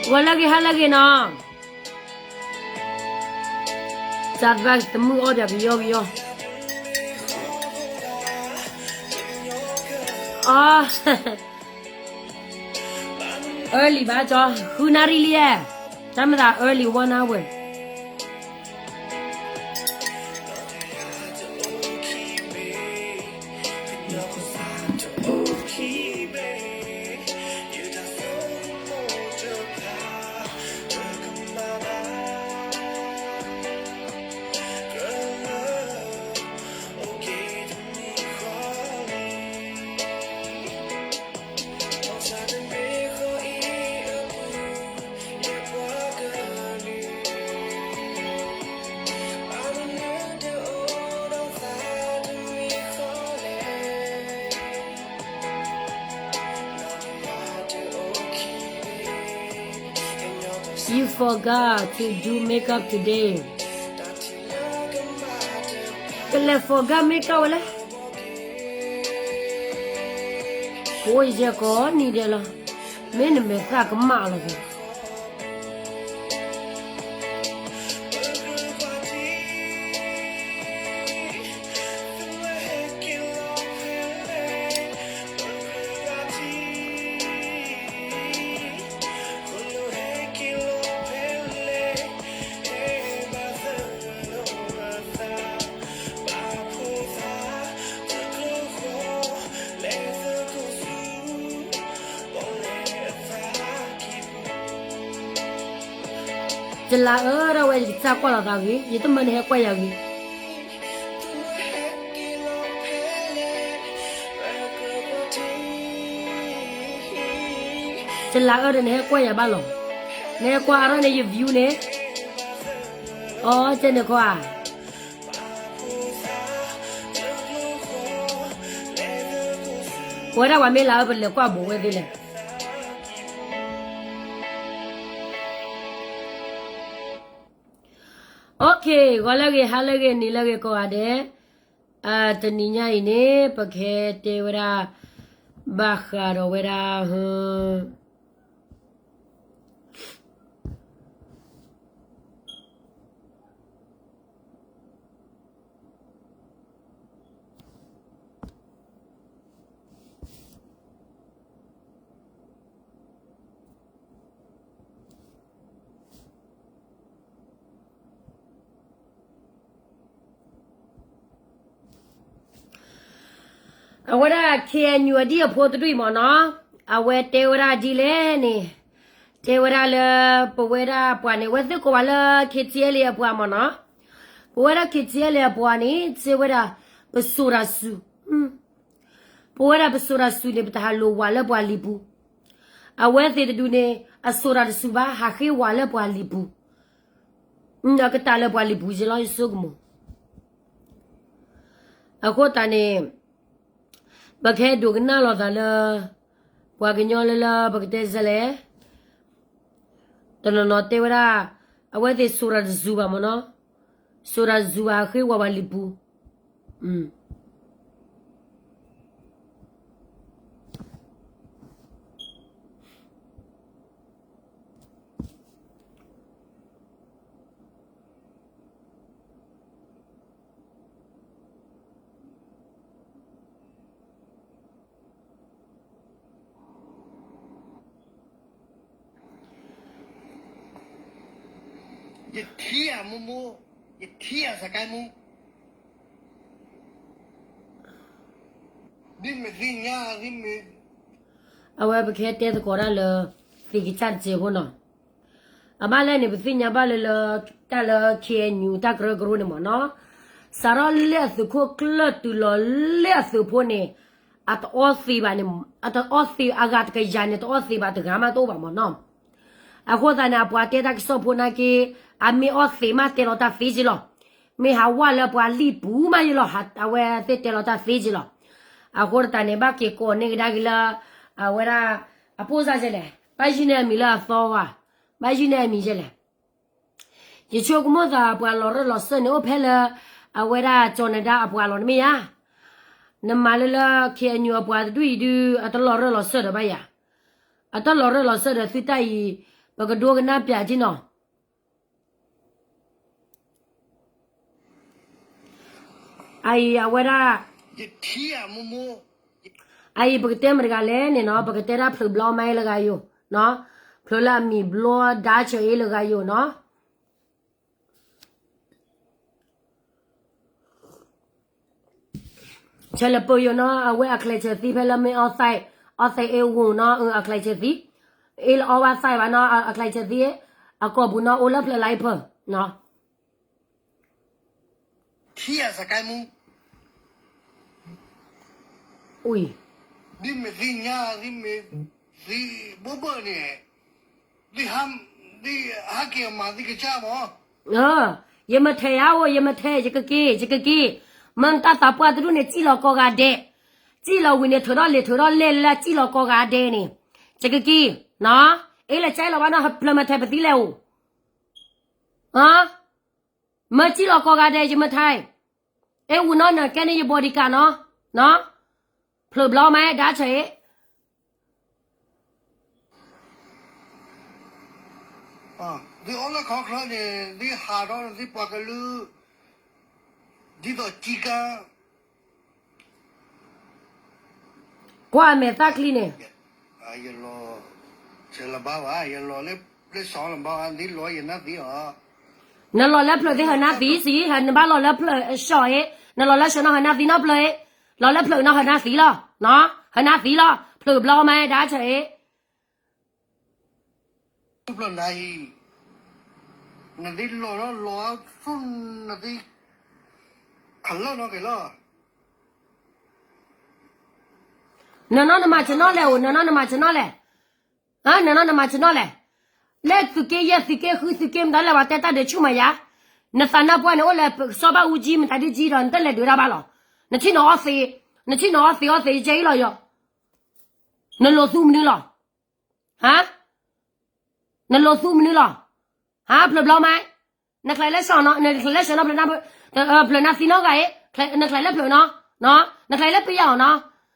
ဂီၤလၢအဂ့ၤ ဟါလၢအဂ့ၤနီၤ, စးတဘၣ်သမုၣ်အီၣ်ပၠးကယီကယီ, အီ early ဘၣ်ကၠီ, ဃုနၣ်ရံၣ်လံ, တၢ်မၤသး early one hour. You forgot to do makeup today. ကလဲၤ forgot makeup ဝဲလဲၣ်. ကိးယဲၢ်ကိးနံၤဒဲးလီၤ, မ့ၢ်နမဲာ်သၣ်ကမၣ်လီၤ. July အၢ ဒၣ်ဝဲယကစၢ်ကွၢ်လီၤသးဂ့ၤ, ယတမၢနဟဲကွၢ်ယၤဂ့ၤ. July အၢ ဒီးနဟဲကွၢ်ယၤဘၣ်လီၤ. နဟဲကွၢ်အါထီၣ်န့ၣ်ယ view န့ၣ်, အီ ကဲန့ၣ်ခီဧါ. ပဝဲဒၣ်ပှၤမ့ၢ်လၢအၢ ပလဲၤကွၢ်ဘူးဝဲသ့လဲၣ်. Okay, ဂီၤလၢအဂ့ၤ ဟါလၢအဂ့ၤ နံၤလၢအဂ့ၤ ကိးဂၤဒဲး. တနံၤညါအံၤန့ၣ် ပကဟဲတဲဝဲဒၣ် ဘၣ်ဃးဒီးဝဲဒၣ် အဝဲဒၣ် KNU အဒံၣ်အဖိတဒူၣ်အံၤမ့ၢ်နီၤ, အဝဲတဲဝဲဒၣ်ဒ်လဲၣ်န့ၣ်, တဲဝဲဒၣ်လၢ ပဝဲဒၣ်ပှၤန့ၣ် အဝဲသ့ၣ်ကိးဝဲလၢ KTLA အပှၤမ့ၢ်နီၤ, ပဝဲဒၣ် KTLA အပှၤန့ၣ် တဲဝဲဒၣ် ပစိာ်တၢ်စူၤ ပဝဲဒၣ်ပစိာ်တၢ်စူၤန့ၣ် ပတဟးလိာ်ဝးလၢပှၤလံာ်ပူၤ, အဝဲသ့ၣ်တဒူၣ်န့ၣ် အစိာ်တၢ်တစူၤဘၣ် ဟးဃ့ဝးလၢပှၤလံာ်ပူၤ, အကတၢၢ်လၢပှၤလံာ်ပူၤက့လီၤ ယဆိကမိၣ်. အဃိသတးန့ၣ် ပကဟဲဒိကနၣ်လိာ်သးလၢ ပှၤကညီလၢလၢပကတဲစ့ၢ်လဲၣ်, တနီၤနီၤတဲဝဲဒၣ် အဝဲသ့ၣ်စိာ်တၢ်တစူၤဘၣ်မ့ၢ်နီၤ, စိာ်တၢ်တစူၤဘၣ် ဟးဃ့ဝးပှၤလံာ်ပူၤ. ယထံၣ်ဧါမိၢ်မိၢ်, ယထံၣ်ဧါစကဲမူ, ဒ်မ့ၢ်သ့ၣ်ညါ, အဝဲပကဟဲတဲသကိးတၢ်လၢ သ့ၣ်ကစၢ်တစဲးဖိနီၤ. အဘၣ်လဲၣ်န့ၣ် ပသ့ၣ်ညါဘၣ်လၢလၢ တၢ်လၢ KNU တၢ်ကရၢကရိန့ၣ်မ့ၢ်နီၤ, စးထီၣ်လၢအသုးခိၣ်ကျၢၢ်တုၤလီၤလၢအသုးဖိန့ၣ် အတအီသံးဘၣ်န့ၣ်, အတအီသံးအဂၤတကယၤန့ၣ် တအီသံးဘၣ်တဂၤမးတအိၣ်ဘၣ်မ့ၢ်နီၤ. အဃိသတးန့ၣ် အပှၤတဲတၢ်ကစီၣ်ဖိနာ်က့ အမ့ၢ်အီသံးမးတဲလီၤတၢ်သ့က့လီၤ. မ့ၢ်ဟးဝးလၢပှၤလံာ်ပူၤမးယ့လီၤ, အဝဲသ့ၣ်တဲလီၤတၢ်သ့က့လီၤ. အဃိသတးန့ၣ် ဘၣ်က့ၤကိးန့ၢ်ကဒါက့ၤလၢ အဝဲဒၣ် အဖိစၢ်ကဲလဲၣ်, ဘၣ်ယုၢ်န့ၢ်အမံၤလၢအသီဧါ, ဘၣ်ယုၢ်န့ၢ်အမံၤကဲလဲၣ်. ယဆိကမိၣ်သးပှၤလီၤရၢၢ်လီၤစၢၢ်န့ၣ် အိၣ်ဖဲလၢ အဝဲဒၣ်ကၠီၤနဒါအပှၤလီၤတမ့ၢ်ဧါ. နမၤလၢလၢ KNU အပှၤတဒူၣ်အံၤဒုး အတလီၤရၢၢ်လီၤစၢၢ်ဒီးဘၣ်ယၤ, အတလီၤရၢၢ်လီၤစၢၢ်ဒီးသုတၢ်အံၤ, ပကဒိကနၣ်ပၠးက့နီၤ. အအံၤအဝဲဒၣ်, အအံၤပကတဲမတၤတဂၤလဲၣ်န့ၣ်နီၤ, ပကတဲဒၣ်ဖျၢၣ်ဘျီမးလၢဂၤယိာ်, ဖျၢၣ်လၢအမံၤဘျီဒါဆၢအ့လၢဂၤယိာ်နီၤ. ဆဲးလၢပယိာ်နီၤ, အဝဲအချဲးဆဲးသံဖဲလၢမ့ၢ်အီသဲး, အီသဲးအ့ဝူၤနီၤ, အချဲးဆဲးသံ, အ့လၢအီဝဲသဲးဘၣ်နီၤ, အချဲးဆဲးသံ, အကိာ်ပူၤနီၤ အိၣ်လၢဖျၢၣ်လါအ့ဖၢၣ်နီၤ. ဒ်မ့ၢ်သ့ၣ်ညါ, ဒ်မ့ၢ်သ့ၣ်ဘၣ်ဘၣ်န့ၣ်, ဒ်ဟဲက့ၤမၤသ့ၣ်ကစၢ်မး, ယမ့ၢ်ထဲးယၤအိၣ်, ယမ့ၢ်ထဲး ယကက့ၤ, ယကက့ၤ, မ့ၢ်တၢ်သးပှၢ်တဒူၣ်န့ၣ် စံၣ်လီၤကိးဂၤဒဲး, စံၣ်လီၤဝံၤန့ၣ် ထုးထီၣ်လံာ်ထုးထီၣ်လဲၢ်လၢစံၣ်လီၤကိးဂၤဒဲးန့ၣ်, ယကက့ၤ, အ့လၢကၠဲလီၤဘၣ်နီၤ, ဖျၢၣ်မ့ၢ်ထဲးပသံလဲၣ်အိၣ် မ့ၢ်စံၣ်လီၤကိးဂၤဒဲး ယမ့ၢ်ထဲး, အ့ဝူၤနီၤ နကဲန့ၣ်ယ bodyguard နီၤ, ဖျၢၣ်ဘျီမး ဒါဆၢအ့ သုအီၣ်လၢခီချၢန့ၣ် သုဟးထီၣ်န့ၣ် သုပှၤကလုာ် ဒ်သိးစံကါ ကွၢ်အမဲာ်သၣ်ချံန့ၣ်, ယလီၤ, ယလီၤဘၣ်ဘၣ်, ယလီၤလၢပျၢၤစီၤလီၤဘၣ်, သုလီၤယနၢ်သံအီၤ, နလီၤလၢဖျၢၣ်သ့ၣ်ဟၢနၢ်သံစံး, နဘၣ်လီၤလၢဖျၢၣ်စီၤအ့, နလီၤလၢစီၤနီၤဟၢနၢ်သံနီတဖျၢၣ်အ့, လီၤလၢဖျၢၣ်နီၤဟၢနၢ်သံလီၤ, ဟၢနၢ်သံလီၤ, ဖျၢၣ်ဘျီမး ဒါဆၢအ့ ဖျၢၣ်နၤအံၤ, နသ့ၣ်လီၤထီၣ်လီၤသူၣ်နသ့ၣ်, ခလၢၣ်နီၣ်က့ၤလီၤ, နနီၢ်နမၤဆၢနီၣ်လဲၣ်အိၣ်, နနီၢ်နမၤဆၢနီၣ်လဲၣ်, နနီၢ်နမၤဆၢနီၣ်လဲၣ်, လၢသုးက့ယဲၢ်သုးက့ဃုသုးက့မတၤလဲၣ် ပှၤတဲတၢ်ဒုးဆူၣ်မးယါ, နသးနါပှၢ်န့ၣ်အိၣ်လၢစီၤဘၣ်အူကၠံ မတၤဒုးကၠံဒီး နတလဲၤဒုးတၢ်ဘၣ်လီၤ, နဆ့ၣ်နီၤအီသံး, နဆ့ၣ်နီၤအီသံးအီသံးကဲအံၤလီၤယီၤ, နလိၤသူမနုၤလီၤ ဟါ, နလိၤသူမနုၤလီၤ, ဟါ ဖျၢၣ်ဘျီမး, နချဲးလၢစီၤနီၤ, နချဲးလၢစီၤနီၤ, ဖျၢၣ်နၤသံနီတဂၤအံၤ, နချဲးလၢဖျၢၣ်နီၤ, နချဲးလၢပယီၤနီၤ,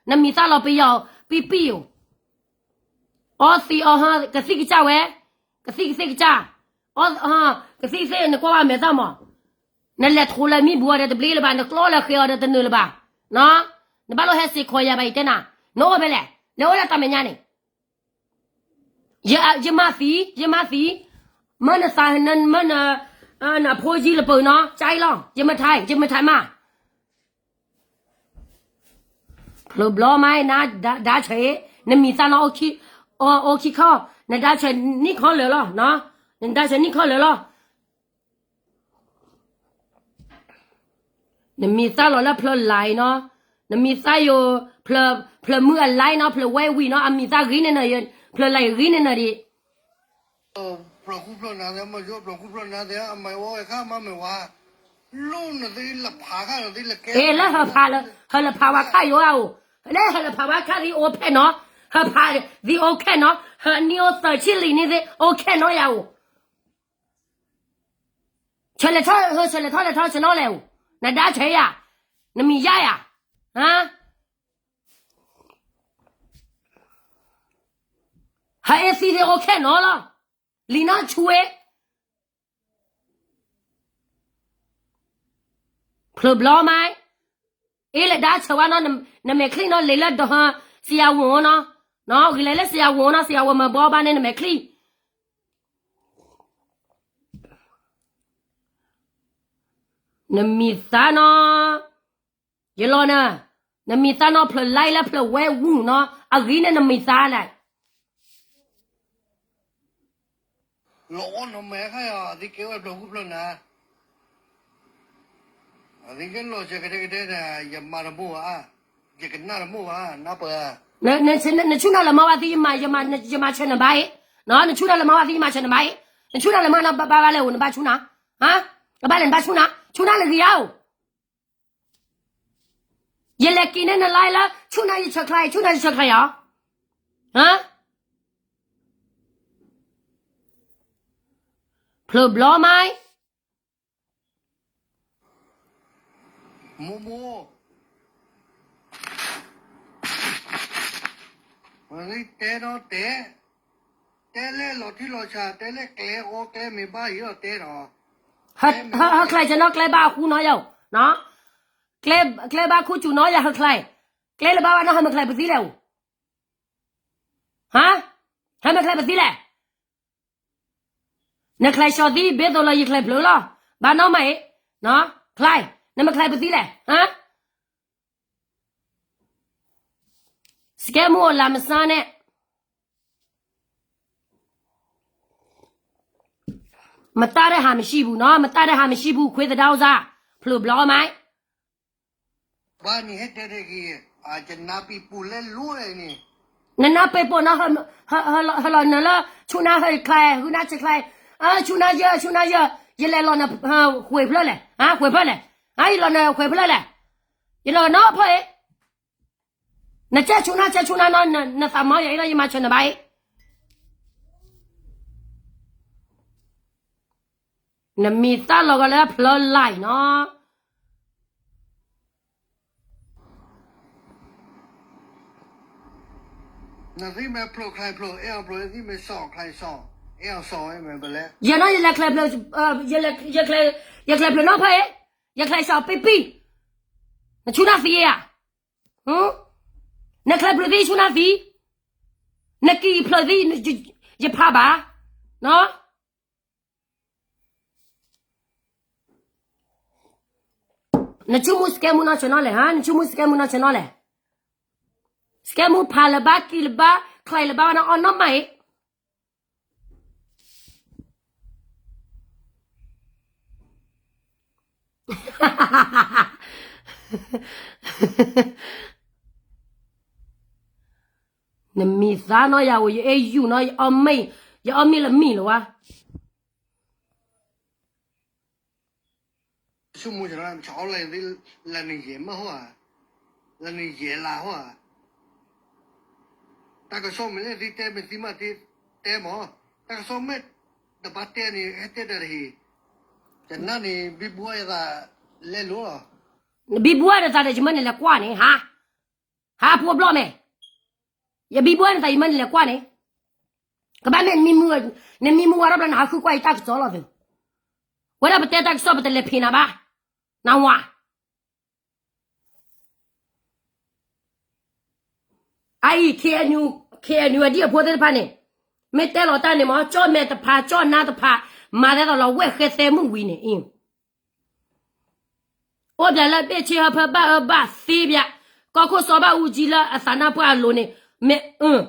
နမံၤသၣ်လီၤပယီၤ, ပံပံၣ်ဧိၤ, အီသံးအီဟၢ ကသံၣ်ကစၢ်ဝဲ, ကသံၣ်ကသ့ၣ်ကစၢ်, ကသံၣ်ကသ့ၣ် နကွၢ်ဘၣ်မဲာ်သၣ်မး, နလဲၤထိးလၢမံဘူအီၤဒီးတဘျ့လၢၤဘၣ်, နကျီလၢဃဲၤအီၤဒီးတနုာ်လၢၤဘၣ်, နဘၣ်လိၣ်ဟဲစ့ၢ်ကီးယၤဘၣ်အံၤတဲနၤ, နအိၣ်ဖဲလဲၣ်, နအိၣ်လၢတၢ်မဲာ်ညါန့ၣ် ယမၤသံ, ယမၤသံ, မ့ၢ်နသး, မ့ၢ်နဖိယံၤလၢပၢၤနီၤ, ကၠါအံၤလီၤ, ယမ့ၢ်ထဲး, ယမ့ၢ်ထဲးမး, ဖျၢၣ်ဘျီမး နဒါဆၢအ့, နမံၤသၣ်နီၣ်, အိၣ်ခံခီ, နဒါဆၢနံၣ်ခီလၢာ်လီၤ, နဒါဆၢနံၣ်ခီလၢာ်လီၤ. နမံၤသၣ်လီၤလၢဖျၢၣ်လါအံၤနီၤ, နမံၤသၣ်ယိၤ, ဖျၢၣ်မုၢ်အလါအံၤနီၤ, ဖျၢၣ်ဝဲဝံၤနီၤ, အမံၤသၣ်ဂ့ၤန့ၣ်နီၤ, ဖျၢၣ်လါအံၤဂ့ၤန့ၣ်နီၤဒံး, ဖျၢၣ်ဃူဖျၢၣ်နၤသ့, မ့ၢ်ယိဖျၢၣ်ဃူဖျၢၣ်နၤသ့, အမၤဝဲခါမၤမ့ၢ်ဝါ, လၢနသ့လၢဖးခါနသ့လၢကဲ, အဲ လၢဟၢဖးလၢ, ဟၢလၢဖးဝါခါယိၤဧါအိၣ်, လၢဟၢလၢဖးဝါခါသ့အိၣ်ဖဲနီၤ, ဟၢဖးသ့အိၣ်ခဲနီၤ, ဟၢနံၤအိၣ်သၢဆံလံာ်န့ၣ်သ့အိၣ်ခဲနီၤယၤအိၣ် ဆၢလဲၤထီၣ်, ဟၢဆၢလဲၤထီၣ်လဲၤထီၣ်ဆၢနီၤလဲၣ်, နဒါဆၢယၤ, နမံၤယါယၤ, ဟါ, ဟဲအ့သံသ့အိၣ်ခဲနီၤလီၤ, လံာ်နီၢ်ဆူဝဲ, ဖျၢၣ်ဘျီမး, အ့လၢဒါဆၢဝါနီၤ, နမဲာ်ချံနီၤ လဲၤလၢဒီးဟၢ, စယၤဝိၤနီၤ, ဂ့ၤလဲၤလၢစယၤဝိၤနီၤ, စယၤဝိၤမၤဘှီဘၣ်န့ၣ် နမဲာ်ချံ နမံၤသၣ်နီၤ, ယလီၤနၤ, နမံၤသၣ်နီၤဖျၢၣ်လါလၢဖျၢၣ်ဝဲဝူၤနီၤ, အဂ့ၤန့ၣ်နမံၤသၣ်လဲၣ်, လီၤအီၣ်နီၤမဲာ်ခါယၤ, သ့ကဲဝဲဖျၢၣ်ဃူဖျၢၣ်နၤ, သ့ကဲလီၤစဲးကဒဲကဒဲန့ၣ်, ယမၤတမိၣ်ဘၣ်, ယကနၣ်တမိၣ်ဘၣ်, နပၢၢ်, နဆူၣ်နၤလၢမၤဝဲသ့, ယမၤဆၢနဘၣ်အံၤ, နဆူၣ်နၤလၢမၤဝဲသ့ ယမၤဆၢနဘၣ်အံၤ, နဆူၣ်နၤလၢမၤနဘၣ်ဘၣ်လဲၣ်အိၣ်, နဘၣ်ဆူၣ်နၤ, ဟါ, နဘၣ်လဲၣ်နဘၣ်ဆူၣ်နၤ, ဆူၣ်နၤလၢဂ့ၤဧါအိၣ် ယလဲၤက့ၤန့ၢ်နလါလၢ ဆူၣ်နၤယဆၢချါအံၤ, ဆူၣ်နၤယဆၢချါအံၤ, ဟါ, ဖျၢၣ်ဘျီမး, မိၢ်မိၢ်, တဲဒီးတဲ, တဲလၢလီၤထံလီၤဆး တဲလၢကျဲအီကျဲမ့ၢ်ဘၣ်ယၤတဲဒီး, ဟၢချဲးဆၢနီၤ ကျဲဘၣ်အဃူနီၤယၤ, ကျဲဘၣ်ခူၣ်စူၤနီၤယၤဟၢချဲး, ကျဲလၢဘၣ်ဘၣ်နီၤ ဟၢမ့ၢ်ချဲးပသံလဲၣ်, ဟၢမ့ၢ်ချဲးပသံလဲၣ်, နချဲးဆှီသံ ဘ့သိးလီၤယချဲးဖျၢၣ်လီၤ, ဘၣ်နီၢ်မးအံၤ, ချဲး, နမ့ၢ်ချဲးပသံလဲၣ်, ဟၢ စကဲမူအိၣ်လၢမဆါန့ၣ်, မတၢ်တဟးမံၤဆံပူၤနီၤ, မတၢ်တဟးမံၤဆံပူၤ ခွ့သဒါအိၣ်စၢ်, ဖျိဘျီမး, ဘၣ်နဟဲတဲတဂ့ၤ, နနၢ်ပ့ၤပိာ်လၢလိန့ၣ်, နနၢ်ပ့ၤပိာ်နီၤ, ဟၢလီၤနၤလၢ ဆူၣ်နၢ်ဟၢချဲး ဃုနၢ်ဆဲးချဲး, ဆူၣ်နၢ်ယဲၢ် ဆူၣ်နၢ်ယဲၢ်, ယလဲၤလီၤနၤ, ဃဲၤဖျၢၣ်လဲၣ်, ဃဲၤဖျၢၣ်လဲၣ်, ယလီၤနၤဃဲၤဖျၢၣ်လဲၣ်, ယလီၤနီၢ်ဖီအံၤ နကဲဆူၣ်နၢ် ကဲဆူၣ်နၢ်နီၤ, နသးမီယၤအံၤနီၤ ယမၤဆၢနၤဘၣ်အံၤ, နမံၤသၣ်လီၤဂီၤလၢဖျၢၣ်လံနီၤ, နသ့မ့ၢ်ဖျိချဲးဖျိ အဲၣ်အီၤဖျိ, သ့မ့ၢ်စီၤချဲးစီၤ, အဲၣ်အီၤစီၤ, မ့ၢ်ဘၣ်လဲၣ်, ယနီၤ ယလဲၤချဲးဖျၢၣ်, ယချဲးဖျၢၣ်နီၤဖဲအံၤ, ယချဲးစီၤပံပံ, နဆူၣ်နၢ်သံဧါ, နချဲးဖျၢၣ်သံ ဆူၣ်နၢ်သံ, နကံၢ်ဖျၢၣ်သံ, ယဖးဘၣ်, နဆိကမိၣ်စကဲမူနီၢ်ဆၢနီၤလဲၣ်, နဆိကမိၣ်စကဲမူနီၢ်ဆၢနီၤလဲၣ်, စကဲမူဖးလၢၤဘၣ် ကံၢ်လၢၤဘၣ် ချဲးလၢၤဘၣ်ဝဲနီၤ အီၣ်နီၢ်မးအံၤ နမံၤသၣ်နီၢ်ယၤဧိၤ ယအဲၣ်ယူၢ်နီၤ ယအီၣ်မ့ၢ်, ယအီၣ်မ့ၢ်လၢမံၤလၢၤဝဲ ဆိကမိၣ်လၢနယဲၢ်မးဟီဧါ, လၢနယဲၢ်လၢဟီဧါ, တၢ်ကစီၣ်မ့ၢ်လၢသုတဲမ့ၢ်သုမၤတ့ၢ်တဲမး, တၢ်ကစီၣ်မ့ၢ်တဘၣ်တဲန့ၣ် ဟဲတဲတၢ်တဟ့ၣ်, ယနၢ်န့ၣ် ဘံဘူဝဲယသးလဲလိၤလီၤ, ဘံဘူဝဲနသးဒီးယမၢနလဲၤကွၢ်န့ၣ် ဟါ, ဟါဖိဘျီမဲာ်, ယဘံဘူဝဲနသးယမၢနလဲၤကွၢ်န့ၣ်, ကဘၣ်မ့ၢ်နမံမူဝဲဒီးဘျီနဟးဃုကွၢ်ယတၢ်ကစီၣ်လီၤသု, ဝဲဒၣ်ပတဲတၢ်ကစီၣ်ပတလဲၤဖံးနၤဘၣ်, နဝၤ အအံၤ ခ့ၣ်အဲၣ်ယူၣ်, ခ့ၣ်အဲၣ်ယူၣ် အဒံၣ်အဖိသ့ၣ်တဖၣ်န့ၣ်, မ့ၢ်တဲလီၤတၢ်န့ၣ်မ့ၢ် ကၠီၣ်မဲာ်တဖၣ် ကၠီၣ်နါတဖၣ်, မၤသဲသိးလီၤဝဲၢ်ဃဲသဲမုၢ်ဝံၤန့ၣ်အံၤ, အိၣ်ဘၣ်လၢဘ့ၣ်ဆ့ဟၢဖၢဘၣ်အၢဘၣ်သီဘၣ်, ကီၢ်ခိၣ်စီၤဘၣ်အူကၠံလၢအသးနါပှၢ်အလိၤန့ၣ်, မ့ၢ်အၢ,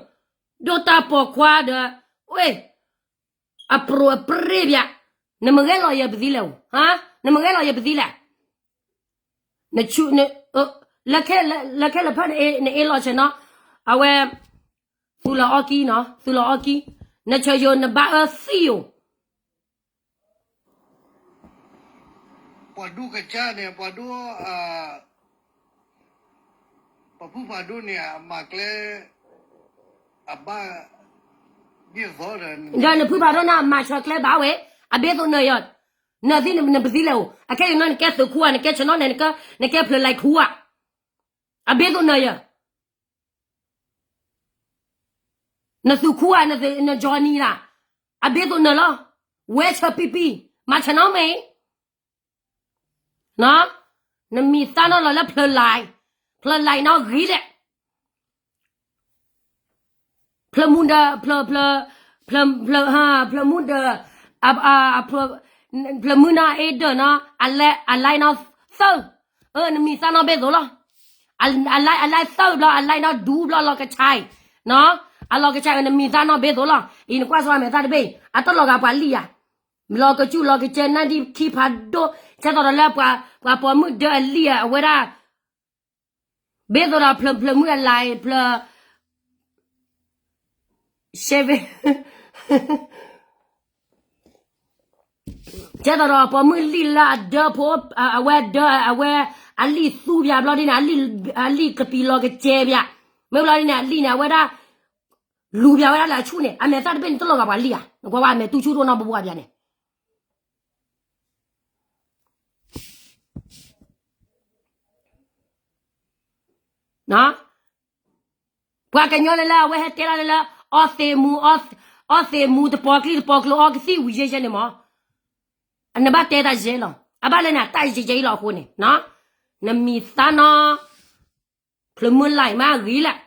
ဒိၣ်တၢ်ပိာ်ခွါဒီး, ဝဲၢ် အပြိၤအပြ့ၢ်ဘၣ်, နမ့ၢ်ဂဲၤလီၤယၤပသံလဲၣ်ဧိၤ, နမ့ၢ်ဂဲၤလီၤယၤပသံလဲၣ်, နဆူ, လၢခဲလၢာ်ဖၢၣ်နအ့ၣ်လီၤဆဲးနီၤ, အဝဲ, သူလီၤအီၣ်ကံနီၤ, သူလီၤအီၣ်ကံ, နဆၢယိၤနဘၣ်အၢသံဧိၤ ပှၤဒိၣ်ကစၢ်န့ၣ် ပှၤဒိၣ်, ပှၤဖုၣ်ဖးဒိၣ်န့ၣ် အမၤကျဲ, အဘၣ်, ဒီးနဖုၣ်ဖးဒိၣ်န့ၣ် အမၤဆှၢကျဲဘၣ်ဝဲ, အဘ့ၣ်သိးနၢၤယၤ, နၢၤသံနပသံလဲၣ်ဧိၤ, အခဲအံၤနကဲသုးခူဧါ, နကဲဆ့ၣ်နီၤန့ၣ် နကဲဖျၢၣ်လံခူဧါ, အဘ့ၣ်သိးနၢၤယၤ နသုးခူဧါ, နကၠီနံၤလၢ, အဘ့ၣ်သိးနၢၤလီၤ, ဝဲဆၢပံပံ, မၤဆၢနီၤမ့ၢ်, နမံၤသၣ်နီၢ်လီၤလၢဖျၢၣ်လံ, ဖျၢၣ်လံနီၢ်ဂ့ၤလဲၣ်, ဖျၢၣ်မူဒီး, ဖျၢၣ်, ဖျၢၣ်, ဖျၢၣ်မူဒီး, ဖျၢၣ်မူနီၢ်အ့ဒၢးနီၤ, အလဲနီၢ်သၢ, နမံၤသၣ်နီၢ်ဘ့ၣ်သိးလီၤ, အလဲသၢဘျီ အလဲနီၢ်ဒူဘျီလီၤကဆါအံၤ, အလီၤကဆါအံၤ နမံၤသၣ်နီၢ်ဘ့ၣ်သိးလီၤ, အံၤနကွၢ်စီၤမဲာ်သၣ်တဘ့ၣ်အံၤ အတလီၤဂာ်ပှၤလံၢ်ဧါ, လီၤကစူၣ်လီၤကစဲ နၢ်ဒံၣ်ခံဖးဒိၣ်, ကဲသိးဒီးလၢပှၤပိာ်မုၣ်ဒၢအလံၢ်ဧါ အဝဲဒၣ် ဘ့ၣ်သိးဒီးဖျၢၣ်မုၢ်အလံာ်, ဖျၢၣ်, ရှဲဝဲ, ကဲသိးဒီးပိာ်မုၣ်လံၢ်လၢအဒၢဖိ, အဝဲဒၢ, အဝဲအလံၢ်သူဘၣ်ဘျီဒ်န့ၣ်, အလံၢ်ကပံာ်လီၤကစဲဘၣ်, မ့ၢ်ဘျီဒ်န့ၣ် အလံၢ်န့ၣ် အဝဲဒၣ်လူၤဘၣ်ဝဲဒၣ်လၢအဆူၣ်န့ၣ်, အမဲာ်သၣ်တဘ့ၣ်န့ၣ် တလီၤဂာ်ပှၤလံၢ်ဧါ, နကွၢ်ဝဲအမဲာ်တူၢ်ဆူၣ်ဒိၣ်နီၢ်ဘိဘိဘၣ်န့ၣ် ပှၤကညီလၢလၢအဝဲဟဲတဲလီၤလၢလၢ အီသံးမူ, အီသံးမူတပီၤကျံတပီၤကျိၤ အီကသံၣ်ဝံၤယဲယဲန့ၣ်မး, နဘၣ်တဲတၢ်ယဲလီၤ. အဘၣ်လၢနတၢ်ယဲယဲအံၤလီၤအဃိန့ၣ်, နမံၤသးနီၢ် ဖျၢၣ်မုၢ်လၢ်မးအဂ့ၤလဲၣ်.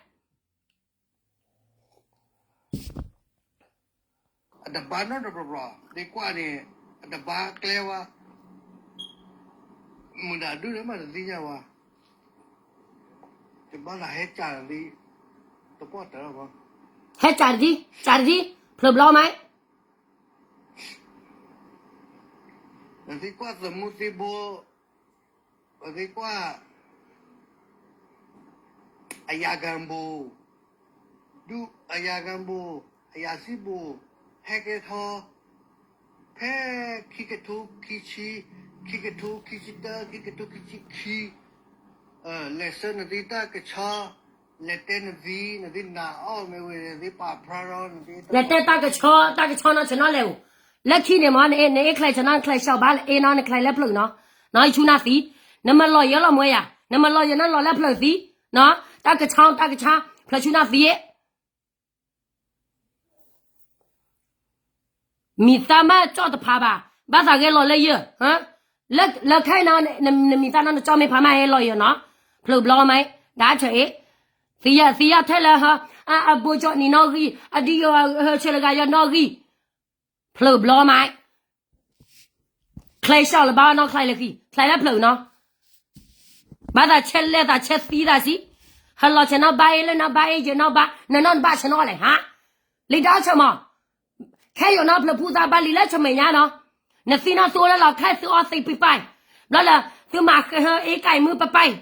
အတဘါနီတဘျီဘျီ, သ့ကွၢ်န့ၣ် အတဘါကျဲဝါ, မုၢ်ဒၣ်ဒုန့ၣ်မးတသ့ၣ်ညါဝါ, တဘါလၢဟဲကၢ်နသ့, တပီၢ်တၢ်လီၤဘၣ်, ဟဲကၢ်တဒံ, ကၢ်တဒံ, ဖျၢၣ်ဘျီမး နသ့ကွၢ်သးမူသ့ဘိ, ပသ့ကွၢ် အယၤကၢဘိၣ်, ဒုးအယၤကၢဘိၣ်, အယၤစံဘိၣ်, ဟဲကဲထီ, ဖဲ ခံကထိခံဆံ, ခံကထိခံဆံတၢ, ခံကထိခံဆံခံ, လဲၤဆှၢနသ့တၢ်ကဆီ, လဲၤတဲနသ့, နသ့နၤအီၣ်မ့ၢ်ဝဲ, နသ့ပာ်ဖျါထီ, နသ့တဲတၢ်ကဆီ, တၢ်ကဆီနီၢ်ဆၢနီၢ်လဲၣ်ဧိၤ, လၢခံန့ၣ်မး နအ့ၣ်ချဲးဆၢနီၢ် နချဲးဆၢဘၣ်လၢအ့ၣ်နီၢ် နချဲးလၢဖျၢၣ်နီၢ်, နီၢ်ယဆူၣ်နၢ်သံ, နမၤလီၤယဲလီၤမ့ၢ်ယၤ, နမၤလီၤယဲနီၢ်လီၤလၢဖျၢၣ်သံ, တၢ်ကဆီ တၢ်ကဆီ, ဖျၢၣ်ဆူၣ်နၢ်သံ မံၤသးမးကၠီၣ်တဖးဘၣ်, ဘၣ်သးဂဲၤလီၤလၢယဲ, လၢခဲအံၤနီၤ, နမံၤသးနီၤ နကၠီၣ်မ့ၢ်ဖးမးဟဲလီၤယဲနီၤ, ဖျၢၣ်ဘျီမး, ဒၣ်ဆၢအ့ၣ်, သံယဲ သံယဲထဲလၢ, အဘိကၠီၣ်နံၤနီၣ်ဂံၢ်, အဒံယိၤဆၢလၢဂၤယဲနီၣ်ဂံၢ်, ဖျၢၣ်ဘျီမး ချဲးဆှီလၢဘၣ်နီၢ်ချဲးလၢဃံ, ချဲးလၢဖျၢၣ်နီၤ, ဘၣ်သးဆဲးလဲၤသးဆဲးသံသးစံး, ဟဲလီၤဆဲးနီၢ်ဘၣ်အ့ၣ်လၢနီၢ်ဘၣ်အ့ၣ်ယဲနီၢ်ဘၣ်, နနီၢ်နဘၣ်ဆဲးနီၢ်လဲၣ်ဟါ, လံာ်ဒီးဆၢမး, ခဲယိာ်နီၢ်ဖျၢၣ်ဖူသးဘၣ်လံလၢဆၢမဲာ်ညါနီၤ, နသံနီၢ်သူအိၣ်လၢလီၤခဲသုအီသံးပပာ်, ဘျီလၢ, သုမၤဃဲဟၢအ့ၣ်ကၢ်အံၤမုၢ်ပပာ်,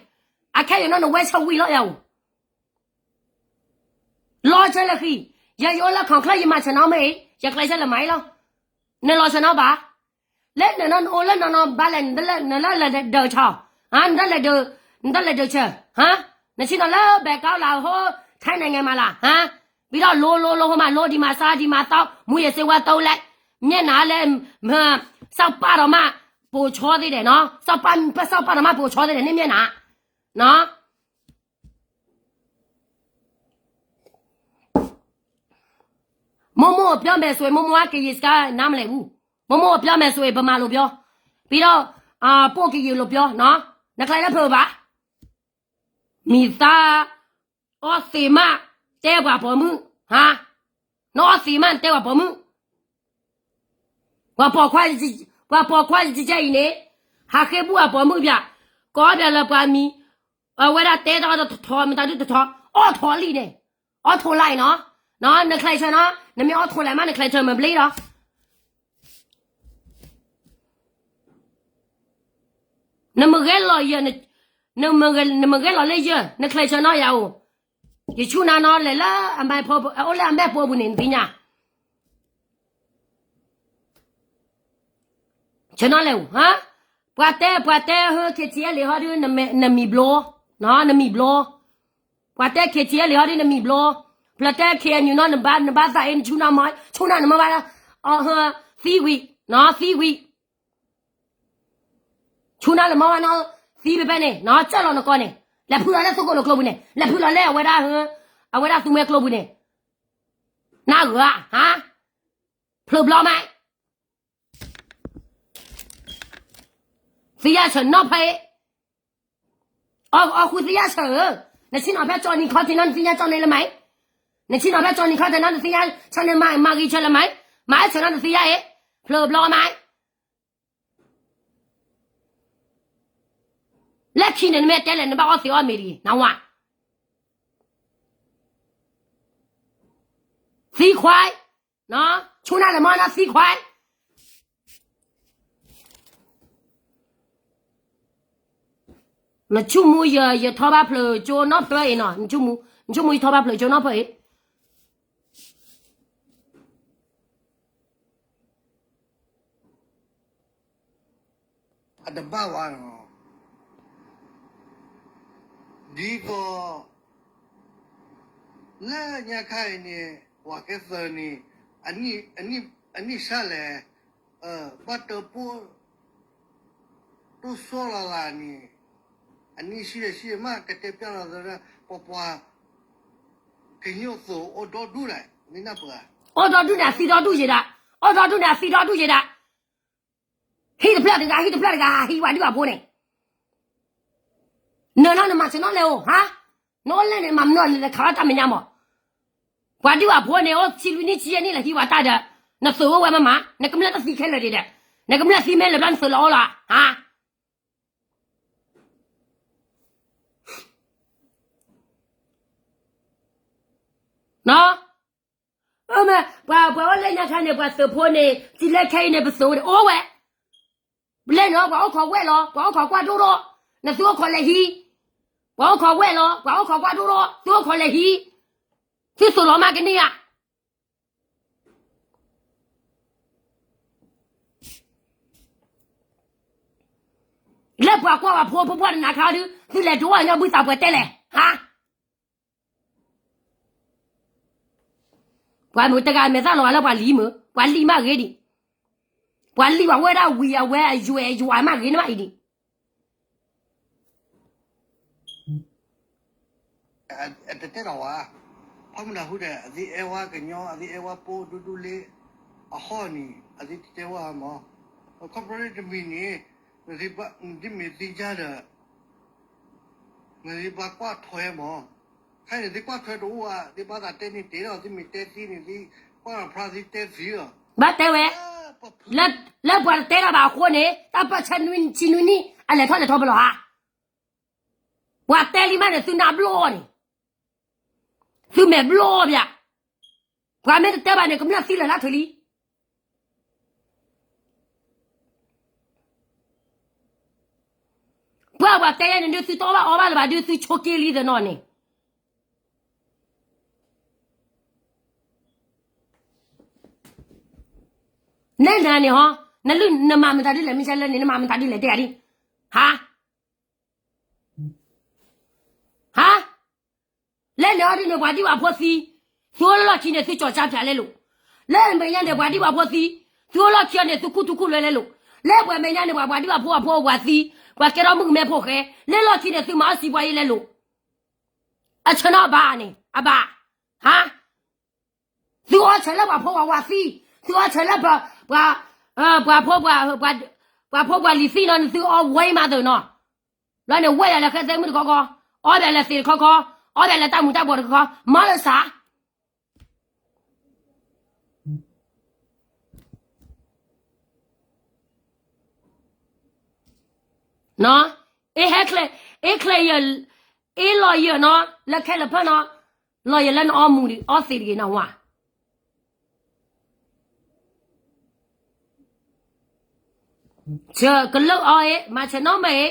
အခဲယိာ်နီၢ်နဝဲဆၢဝံၤလီၤယၤဧိၤ လီၤဆၢလၢဃံ, ယဲယအိၣ်လၢ ခီၣ်ချၢ ယမၤဆၢနီၢ်မ့ၢ်အံၤ, ယကျဲးစၢးလၢမၤအံၤလီၤ, နလီၤဆၢနီၢ်ဘၣ်, လၢနနီၢ်နအိၣ်လၢနီၢ်နီၢ်ဘၣ်လဲၣ်, နတလဲၤဒၢးဆၢ, နတလဲၤ, နတလဲၤဒၢးဆၢ, နဆ့ၣ်နီၤလၢဘဲးကီလၢဟိ ထဲန့ၣ်ငဲၤမးလၢ်, ပံၤထီၣ်လိလိလိဟိမးလိဒံးမးစါဒံးမးသီ, မူယစ့ဝါသီလဲၣ်, မ့ၢ်နၤလၢ, စီၤပၤဒီးမး, ပိာ်ဆီသ့ဒဲးနီၤ, စီၤပၤ, စီၤပၤဒီးမးပိာ်ဆီသ့ဒဲးန့ၣ်မ့ၢ်နၤ, နီၤ မိၢ်မိၢ်အပျီမဲာ်စွဲ မိၢ်မိၢ်အကယံၤစကါနါမလဲၣ်ဘူး, မိၢ်မိၢ်အပျီမဲာ်စွဲ ပမၤလိာ်ပျီ, ပံၤဒီး, ပိၢ်ကယံၤလိာ်ပျီနီၤ, နချဲးလၢဖျၢၣ်ဘၣ်, မံၤသး, အီသံးမး, တဲပှၤပိာ်မုၣ်, နအီသံးမးနတဲပှၤပိာ်မုၣ်, ပှၤပိာ်ခွါ, ပှၤပိာ်ခွါကကဲအံၤန့ၣ်, ဟးဃ့ဘူၣ်အပိာ်မုၣ်ပၠး, ကိးပၠးလၢပှၤမံၤ, အဝဲဒၣ်တဲတၢ်တထီမတၤဒုတထီ, အီထိးလံန့ၣ်, အီထိးလံနီၤ, နချဲးဆၢနီၤ, နမ့ၢ်အီထိးလဲၣ်မး နချဲးဆၢမၤဘျ့ဒီး နမ့ၢ်ဂဲၤလီၤယဲ, နမ့ၢ်ဂဲၤလီၤလၢယဲ, နချဲးဆၢနီၢ်ယၤဧိၤ, ယဆူၣ်နၤနီၤ လဲၤလၢအမဲာ်ဖိ, အိၣ်လၢအမဲာ်ဖိပူၤန့ၣ် နသ့ၣ်ညါ, ဆၢနီၤလဲၣ်ဧိၤ, ပှၤတဲ, ပှၤတဲဟၢ KTLA ဟီဒု နမံၤဘျိ, နမံၤဘျိ, ပှၤတဲ KTLA ဟီဒု နမံၤဘျိ, ပှၤတဲ KNU နီၤ နဘၣ်သးအ့ၣ် နဆူၣ်နၤမး, ဆူၣ်နၤနမ့ၢ်ဘၣ်, သံဝံၤ, သံဝံၤ ဆူၣ်နၤလၢမ့ၢ်ဝဲနီၤ, သံဖဲဖဲန့ၣ်နီၤ ကၢၢ်လီၤနကီၢ်န့ၣ်, လဲၤဖုလီၤလၢသုးခိၣ်လိာ်ကျိပူၤန့ၣ်, လဲၤဖုလီၤလၢအဝဲဒၣ်, အဝဲဒၣ်သူမွဲကျိပူၤန့ၣ်, နဂၤဧါ, ဖျၢၣ်ဘျီမး, သံယါဆၢနီၤဖဲအံၤ, အီၣ်ဃုသံယါဆၢဧၢ, နဆ့ၣ်နီၤဖဲကၠီနံၤခီၣ်ထံးနီၤ နသ့ၣ်ညါကၠီန့ၣ်လၢမး, နဆ့ၣ်နီၤဖဲကၠီနံၤခီၣ်ထံးနီၤ နသ့ၣ်ညါကၠီန့ၣ်မၤဂ့ၤဆၢလၢမး, မၤအဆၢနီၤနသံယါအံၤ, ဖျၢၣ်ဘျီမး လၢခံန့ၣ် နမ့ၢ်တဲလဲၣ် နဘၣ်အီၣ်သံးအီၣ်မ့ၤတဂ့ၤ နဝၤ, သံခွါ, ဆူၣ်နၤလၢမ့ၢ်နီၤ သံခွါ, နဆိကမိၣ်ယထီၣ်ဘၣ်ဖျၢၣ်ကၠိနီၤဖဲအံၤနီၤ, နဆိကမိၣ်ယထီၣ်ဘၣ်ဖျၢၣ်ကၠိနီၤဖဲအံၤ အတဘၣ်ဝဲနီၤ, ဒ်သိး လၢညါခါအံၤန့ၣ် ပှၤကဲသၢန့ၣ် အနံၣ်ဆါလဲၣ်, ဘၣ်တၢပိၢ် တိၢ်ဆီလီၤသးန့ၣ် အနံၣ်ဆံယဲၢ်ဆံမး ကတဲပျၢ်လီၤသး ပပှၤ ကညီသိးအိၣ်ဒီဒူၣ်လဲၣ် မ့ၢ်နၢ်ပၢၢ်ဧါ အီၣ်ဒီဒူၣ်န့ၣ် အသံဒီဒူၣ်ယဲဒၣ်, အီၣ်ဒီဒူၣ်န့ၣ် အသံဒီဒူၣ်ယဲဒၣ်, ဟံၣ်တဖျၢၣ်တဂၤ ဟံၣ်တဖျၢၣ်တဂၤ ဟးဟံးပှၤဒံၣ်ပှၤဖိန့ၣ်, နၢၤနီၤနမၤဆၢနီၤလဲၣ်ဧိၤ, ဟါ, နအိၣ်လဲၣ်န့ၣ် မၤမနုၤလဲၣ် ခးလီၤတၢ်မဲာ်ညါမး, ပှၤဒံၣ်ပှၤဖိန့ၣ် အိၣ်ဆံလွံၢ်နံၣ်ဆံယဲၢ်နံၣ်လၢဟံးဝဲတၢ်ဒီး, နသုးအိၣ်ဝဲမးမး နကမျၢၢ်တသံခဲလၢာ်ဒံးဒီး, နကမျၢၢ်သံမ့ၢ်လၢာ်ဘျီနသုးလီၤအီၣ်လီၤ, ဟါ မ့ၢ် ပှၤ ပှၤအိၣ်လၢညါခါန့ၣ် ပှၤသုးဖိန့ၣ် စံးလဲခဲအံၤန့ၣ် ပသုးအိၣ်ဝဲ, လဲၣ်နီၤ ပှၤအိၣ်ခိးဝဲၢ်လီၤ ပှၤအိၣ်ခိးကွၢ်ဒိၣ်ထီၣ်, နသုအိၣ်ခိးလဲၤဟံး, ပှၤအိၣ်ခိးဝဲၢ်လီၤ ပှၤအိၣ်ခိးကွၢ်ဒိၣ်ထီၣ် သုအိၣ်ခိးလဲၤဟံး, သုသုးလီၤမးကန့ၢ်ဧါ. လၢပှၤကွၢ်ပှၤဖိဖိပှၢ်တနၤခါဒုး သုလဲၤဒိအီၣ်ညီဘုသးပှဲၤတဲလဲၣ် ဟါ. ပှၤမုၢ်တဂၤမဲာ်သၣ်လီၤဂာ်လၢပှၤလံၤမုၢ် ပှၤလံၤမးဂ့ၤဒံး, ပှၤလံၤပှၤဝဲဒၣ်ဝံၤအဝဲအယွဲၢ်ယွၤမးဂ့ၤန့ၣ်မးအံၤဒံး. အတတဲလီၤဝဲ, ဖီမုၢ်နၢ်ဟူဒီး အသ့အဲၣ်ဝဲကညီ အသ့အဲၣ်ဝဲပိဒူဒူလ့ အဟီၣ်န့ၣ် အသ့တတဲဝဲမး, ခီဖျိတမံၤန့ၣ် နသုမ့ၢ်သ့ယါဒီး နသုဘၣ်ကွၢ်ထွဲမး, ခဲအံၤန့ၣ် သုကွၢ်ထွဲတအိၣ်ဧါ, သုဘၣ်သးတဲန့ၣ်တဲဒီး သုမ့ၢ်တဲသ့န့ၣ် သုကွၢ်ဖျါသုတဲသ့လီၤ. ဘၣ်တဲဝဲ, လၢပှၤတတဲတၢ်ဘၣ်အဃိန့ၣ် တၢ်ပၢၢ်ဆၢနွံဆံနွံနံၣ် အလဲၤထီၣ်လဲၤထီပလီၤဧါ. ပှၤတဲလံမးန့ၣ် သုနၢ်ဘျီန့ၣ်, သုမဲာ်ဘျီဘၣ်, ပှၤမ့ၢ်တတဲဘၣ်န့ၣ် ကမျၢၢ်သံလၢာ်လၢထံးလံ. ပှၤပှၤတဲယဲန့ၣ် ဒုးသုတအီၣ်ဘၣ်အီဘၣ်လၢၤဘၣ် ဒုးသုဆိးက့လံသနီၤန့ၣ် နဲနၤန့ၣ်ဟီ, နလုၢ်နမၤမတၤဒ်လဲၣ် မ့ၢ်ဆါလၢန့ၣ် နမၤမတၤဒ်လဲၣ်တဲဂၤဒ်, ဟါ, ဟါ, လဲန့ၣ်အီၤဒ်န့ၣ် ပှၤဒံၣ်ပှၤဖိသံ, သုအိၣ်လၢလီၢ်ခံန့ၣ် သုကၠီၤကၠါဖၠးလဲလိာ်, လၢမဲာ်ညါန့ၣ် ပှၤဒံၣ်ပှၤဖိသံ, သုအိၣ်လီၢ်ခံအီၤန့ၣ် သုခူၣ်ထူခူၣ်လွဲလဲလိာ်, လၢပှၤမဲာ်ညါန့ၣ် ပှၤပှၤဒံၣ်ပှၤဖိအဖိအဝၤသံ, ပှၤကဲထီၣ်မုၣ်ကမဲဖိဃဲ, လၢလီၢ်ခံန့ၣ် သုမၤအီၣ်စံးပှၤယဲလဲလိာ်, အဆၢနီၤဘၣ်န့ၣ် အဘၣ်, ဟါ သုအီၣ်ဆၢလၢပှၤဖိပှၤဝၤသံ, သုအီၣ်ဆၢလၢ ပှၤဖိ, ပှၤဖိပှၤလံၤသံနီၤ နသုအီၣ်ဝဲမးသနီၤ, ဘျီန့ၣ် ဝဲယၤလၢဃဲသဲမုၣ်တခီခီ, အီၣ်ဘၣ်လၢသ့ၣ်တခီခီ, အီၣ်ဘၣ်လၢတၢ်မူၤတၢ်ဘှီးတခီခီ, မၤလၢစး အ့ဟဲချ့, အ့ချ့ယ, အ့လီၤယၢၢ်နီၤ လၢခဲလၢာ်ဖၢနီၤ, လီၤယၢၢ်လၢနအီမူၤဒံး အီသံးတဂ့ၤနဝၤ, ဆၢကလၢာ်အီအ့ မၤဆၢနီၤမ့ၢ်အ့,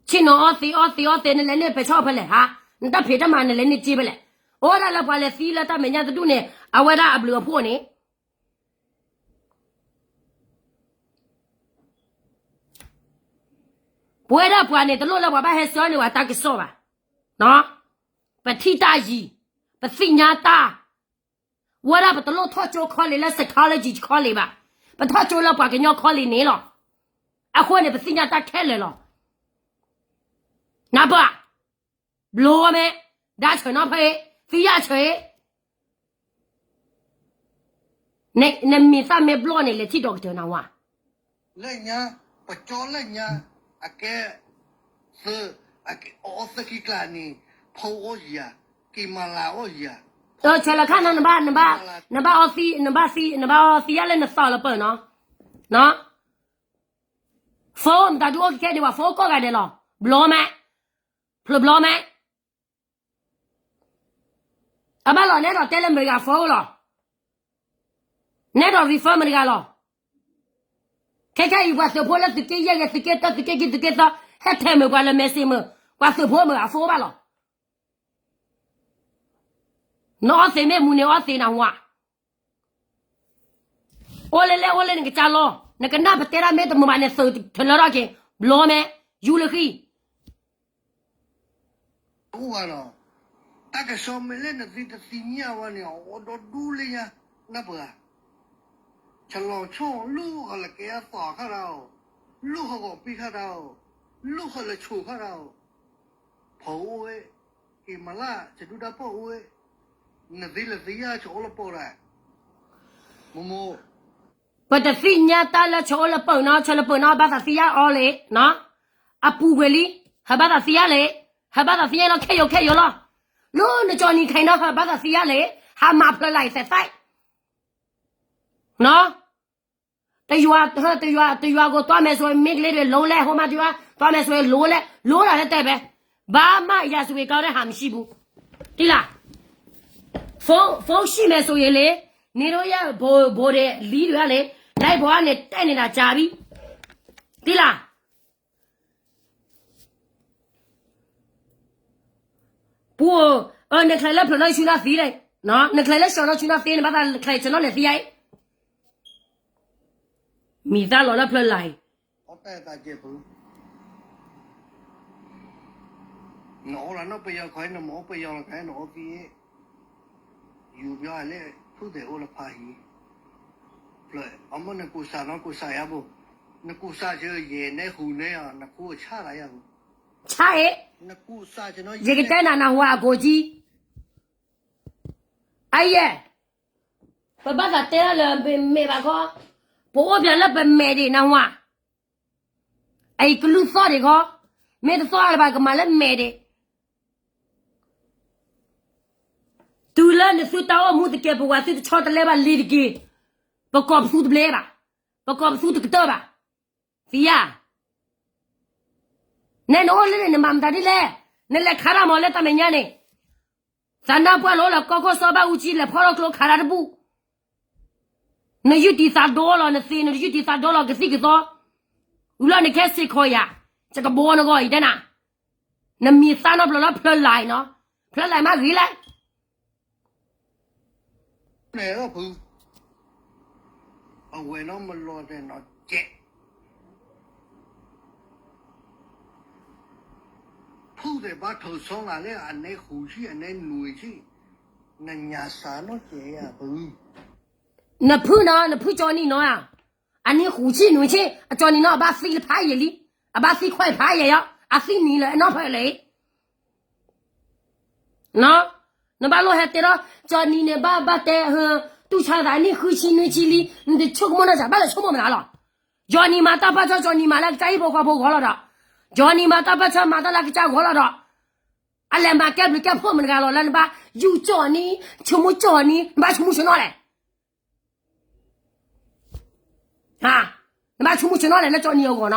ဆ့ၣ်နီၤအီသံး အီသံး အီသံး နလဲၤန့ၢ်ပဲာ်ဆီၣ်ဖဲလဲၣ်ဟါ, နတၢ်ဖံးတၢ်မၤနလဲၤန့ၢ်စ့ဖဲလဲၣ်, အိၣ်ဝဲဒၣ်လၢပှၤလဲၤသံလၢတၢ်မဲာ်ညါတဒူၣ်န့ၣ် အဝဲဒၣ်အဘျုးအဖှိၣ်န့ၣ် ပဝဲဒၣ်ပှၤန့ၣ် တလိၣ်လၢပှၤဘၣ်ဟဲဆှၢန့ၢ်ပှၤတၢ်ကစီၣ်ဘၣ်. ပထံၣ်တၢ်ယံၤ, ပသ့ၣ်ညါတၢ်, ဝဲဒၣ်ပတလိၣ်ထီၣ်ကၠိ college လၢ psychology college ဘၣ်, ပထီၣ်ကၠိလၢပှၤကညီ college န့ၣ်လီၤ. အဃိန့ၣ် ပသ့ၣ်ညါတၢ်ခဲလၢာ်လီၤ. နၢ်ပၢၢ်, ဘျီမဲ, ဒါဆၢနီၤဖဲအံၤ, သံယၢ်ဆၢအံၤ နမ့ၢ်သၣ်မဲဘျီန့ၣ် လဲၤထံၣ်ဒီကတၢၢ်နဝၤ, လၢညါ, ပကၠီလၢညါ, အကဲ, သၢ, အီသၢခံကျါန့ၣ်, ဖီအီယၤ, က့ၤမၤလၤအီယၤ, ဆဲးလီၤခါနီၤ နဘၣ်, နဘၣ်အီသံး, နဘၣ်သံ, နဘၣ်အီသံးယါလၢနသီလၢပၢၢ်နီၤ, နီၤ, ဖိမတၤဒုးအိၣ်ခဲခဲဒံးဘၣ် ဖိကိးဂၤဒဲးလီၤ, ဘျီမဲ, ဖျၢၣ်ဘျီမဲ အဘၣ်လီၤ နဲဒိးတဲလၢမတၤတဂၤ phone လီၤ, နဲဒိး refer မတၤတဂၤလီၤ. ခဲခဲအံၤ ပှၤသုးဖိလၢသုးက့ယဲၢ်ဂ့ၤ သုးက့တၢ သုးက့ခံ သုးက့သၢ ဟဲထဲးမုာ်ပှၤလၢ message မုာ် ပှၤသုးဖိမုာ် အ phone ဘၣ်လီၤ. နအီသံးမ့ၢ်မူန့ၣ် အီသံးနဟူဧါ. အိၣ်လၢလဲၣ် အိၣ်လၢနကစၢ်လီၤ. နကနၣ်ပတဲတၢ်မ့ၢ်တမုာ်ဘၣ်န့ၣ် သုးထလၢထီၣ်က့ၤ ဘျီမဲ ယူၤလၢဃံ အိၣ်ဘၣ်လီၤ. တၢ်ကစီၣ်မ့ၢ်လၢနသုတသ့ၣ်ညါဝဲန့ၣ် အအိၣ်ဒီဒူၣ်လၢညါ နၢ်ပၢၢ်ဧါ. ဆလီၤဆီၣ် လူၢ်ဟီၣ်လၢကဲအသီခါတၢ်ဧိၤ, လူၢ်ဟီၣ်ဂီၤပံခါတၢ်ဧိၤ, လူၢ်ဟီၣ်လၢဆိၣ်ခါတၢ်ဧိၤ, ဖီအိၣ်ဝဲ, က့ၤမၤလၢ် စဒူၣ်တၢ်ပီၢ်အိၣ်ဝဲ, နသံလၢသံယါ ဆၢအိၣ်လၢပၢၢ်ဒၣ်, မိၢ်မိၢ်, ပတသ့ၣ်ညါတၢ်လၢဆၢအိၣ်လၢပၢၢ်နီၤ, ဆၢလၢပၢၢ်နီၤ ဘၣ်သးသံယါအီၤလံ, အပူၤကွံာ်လံ, ဟဲဘၣ်သးသံယါလံ, ဟဲဘၣ်သးသံယါလီၤ ခဲယိာ်ခဲယိာ်လီၤ, လၢနကၠီနံၤခဲအံၤနီၤ ဟဲဘၣ်သးသံယါလံ, ဟးမၤဖျၢၣ်လၢ်အံၤသဲးသဲး နီၤ, တယွၤ, တယွၤ, တယွၤကီး တွၢ်မဲာ်ဆိးဝဲ မ့ၢ်ကလ့ဒၣ် လိလဲၣ်, ဟိမါတယွၤ တွၢ်မဲာ်ဆိးဝဲ လိလဲၣ်, လိဒၣ်လၢတဲဘဲ, ဘၣ်မးယၤစဝ့ၤကီးဒၣ်ဟးမံၤဆံပူၤ, တံၢ်လၢ်, ဖိဆံၣ်မဲာ်ဆိးယဲလံ, န့ၣ်ဒိယဲၢ်ဘိဒဲးလံဒၣ်လံ, လၢဘိန့ၣ်တဲန့ၣ်ဒၣ်ကၢ်ဘံ, တံၢ်လၢ် ပူၤ, နချဲးလၢဖျၢၣ်နီၣ်ဆူနီၣ်သံလဲၣ်, နချဲးလၢဆှီနီၣ်ဆူနီၣ်သံန့ၣ် ဘၣ်သးချဲးဆှီနီၣ်လဲၣ်သံယါအံၤ, မံၤသၣ်လီၤလၢဖျၢၣ်လၢ်အံၤ, နအိၣ်လၢနီၣ်ပယီၤခီ နမ့ၢ်အိၣ်ပယီၤလီၤ ကဲနအိၣ်သံ ယူၤဘျီလဲၣ် ဖုၣ်သဲးအိၣ်လၢဖးဟံၣ်, ဖျၢၣ်အမ့ၢ်နကူစါနီၣ်ကူစါယါဘိ, နကူစါယဲၢ်နဲဟူးနဲအီၤ နခူအဆၣ်လၢယါဘိ, ဆၣ်အံၤ, ယကတဲနၤနဟူးအကိးကံ အယဲၢ်, ပဘၣ်သးတဲဒၣ်လၢမဲာ်ဘၣ်ခီ, ပအိၣ်ပျၢ်လၢပမဲာ်ဒံးနဟူး, အအံၤကလုၢ်သီၣ်ဒံးခီ, မ့ၢ်တသီၣ်လၢၤဘၣ်ကမၤလၢမဲာ်ဒံး, တုၤလၢနသုတၢ်အိၣ်မူတကဲ ပဝဲသုတဆီတလဲဘၣ်လံၤတက့ၢ်, ပကိးပသူတဘျဲဘၣ်, ပကိးပသူတကတၢၢ်ဘၣ်, သံယါ နဲနအိၣ်လၢန့ၣ် နမၤမတၤဒ်လဲၣ်, နလဲၤခးတၢ်မၤလၢတၢ်မဲာ်ညါန့ၣ်, သးနၢ်ပှၢ်လီၤလၢကီၢ်ခိၣ်စီဘၣ်အူကၠံ လဲၤဖီၣ်ထီၣ်ကျိခးတၢ်တဘူၣ်, နယူးတံၤသးဒိလီၤ နသ့ နယူးတံၤသးဒိလီၤ ကသံၣ်ကသီ, ဝံၤလီၤနကဲစ့ၢ်ကီးယၤ, ယကဘိနဂီၢ်အံၤတဲနၤ, နမံၤသၣ်နီတဘျီလၢဖျၢၣ်လၢ်အံၤနီၤ, ဖျၢၣ်လၢ်မးဂ့ၤလဲၣ် ဖု, အဝဲနီၢ်မလီၤတဲနီၤကဲး, ဖုတဲဘၣ်ထုးဆီလၢ်လၢအနဲဃုဆံ အနဲနွံဆံ, နညါစၢ်နီၢ်ကဲးယၤဖု, နဖုနီၤ နဖုကၠီနံၤနီၤဧါ, အနံၣ်ဃုဆံနွံဆံ အကၠီနံၤနီၤ အဘၣ်သံလၢဖးယံာ်လံ, အဘၣ်သံခွဲးဖးယံာ်ယီၤ အသံနံၤလၢအနီၢ်ဖဲလဲၣ် နဘၣ်လိၣ်ဟဲတဲဒီး ကၠီနံၤန့ၣ် ဘၣ်ဘၣ်တဲ, တူၢ်ဆါသးနံၣ်ဃုဆံနွံဆံလံ, နတဆိကမိၣ်နီၢ်စၢ် ဘၣ်လဲၤဆိကမိၣ်မနုၤလီၤ. ကၠီနံၤမၤတၢ်ပၢၢ်ဆၢ ကၠီနံၤမၤလၢကစၢ်ဟံၣ်ဖိဃီဖိဂီၢ်လီၤဒီး, ကၠီနံၤမၤတၢ်ပၢၢ်ဆၢ မၤတၢ်လၢကစၢ်ဂီၢ်လီၤဒီး, အလဲၤမၤကဲဘျုးကဲဖှိၣ်မတၤတဂၤလီၤ လၢနဘၣ်ယူးကၠီနံၤ ဆိကမိၣ်ကၠီနံၤ နဘၣ်ဆိကမိၣ်ဆၢနီၤလဲၣ် နဘၣ်ဆိကမိၣ်ဆၢနီၤလဲၣ် လၢကၠီနံၤအဂီၢ်နီၤ,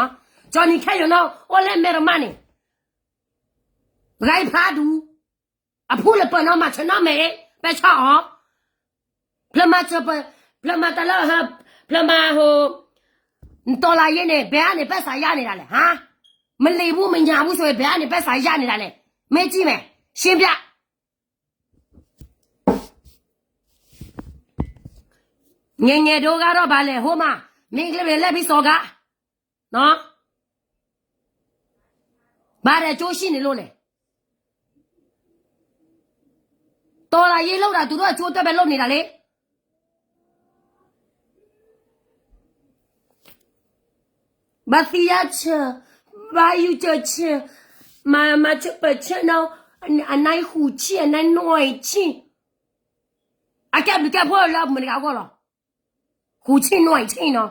ကၠီနံၤခဲယိာ်နီၤ အိၣ်လၢမဲာ်တမါန့ၣ်, ဂၤဖးဒူ, အဖူလၢပၢၤနီၤ မၤဆၢနီၤမဲာ် ပဲဆါအီၤ, ဖျၢၣ်မၤဆၢ, ဖျၢၣ်မၤတၢ်လၢ, ဖျၢၣ်မၤဟိ, နတီၤလၢယဲန့ၣ် ဘဲအါန့ၣ် ပဲစးယါန့ၣ်ဒၣ်လဲာ်, ဟါ, မလံၤဘူးမညါဘူးဆိ ဘဲအါန့ၣ် ပဲစးယါန့ၣ်ဒၣ်လဲာ်, မ့ၢ်ကံၢ်မဲာ်, ရှင်းပြ ငယ်ငယ်တုန်းကတော့ ဘာလဲ ဟိုမှာ မင်းကလေးတွေ လက်ပြီးစော်ကား နော် ဘာတဲ့အကျိုးရှိနေလို့လဲ တော်လှန်ရေးလုပ်တာ သူတို့အကျိုးအတွက်ပဲ လုပ်နေတာလေ ဘာသီးရချင် ဘာယူချင်ချင် မမချင်ပချင်တော့ အနိုင်ဟူချင် အနိုင်နွိုင်ချင် အကဲဘျုးကဲဖှိၣ်လၢမတဂၤအဂီၢ်လီၤ ဟူချင်နွိုင်ချင်နီၤ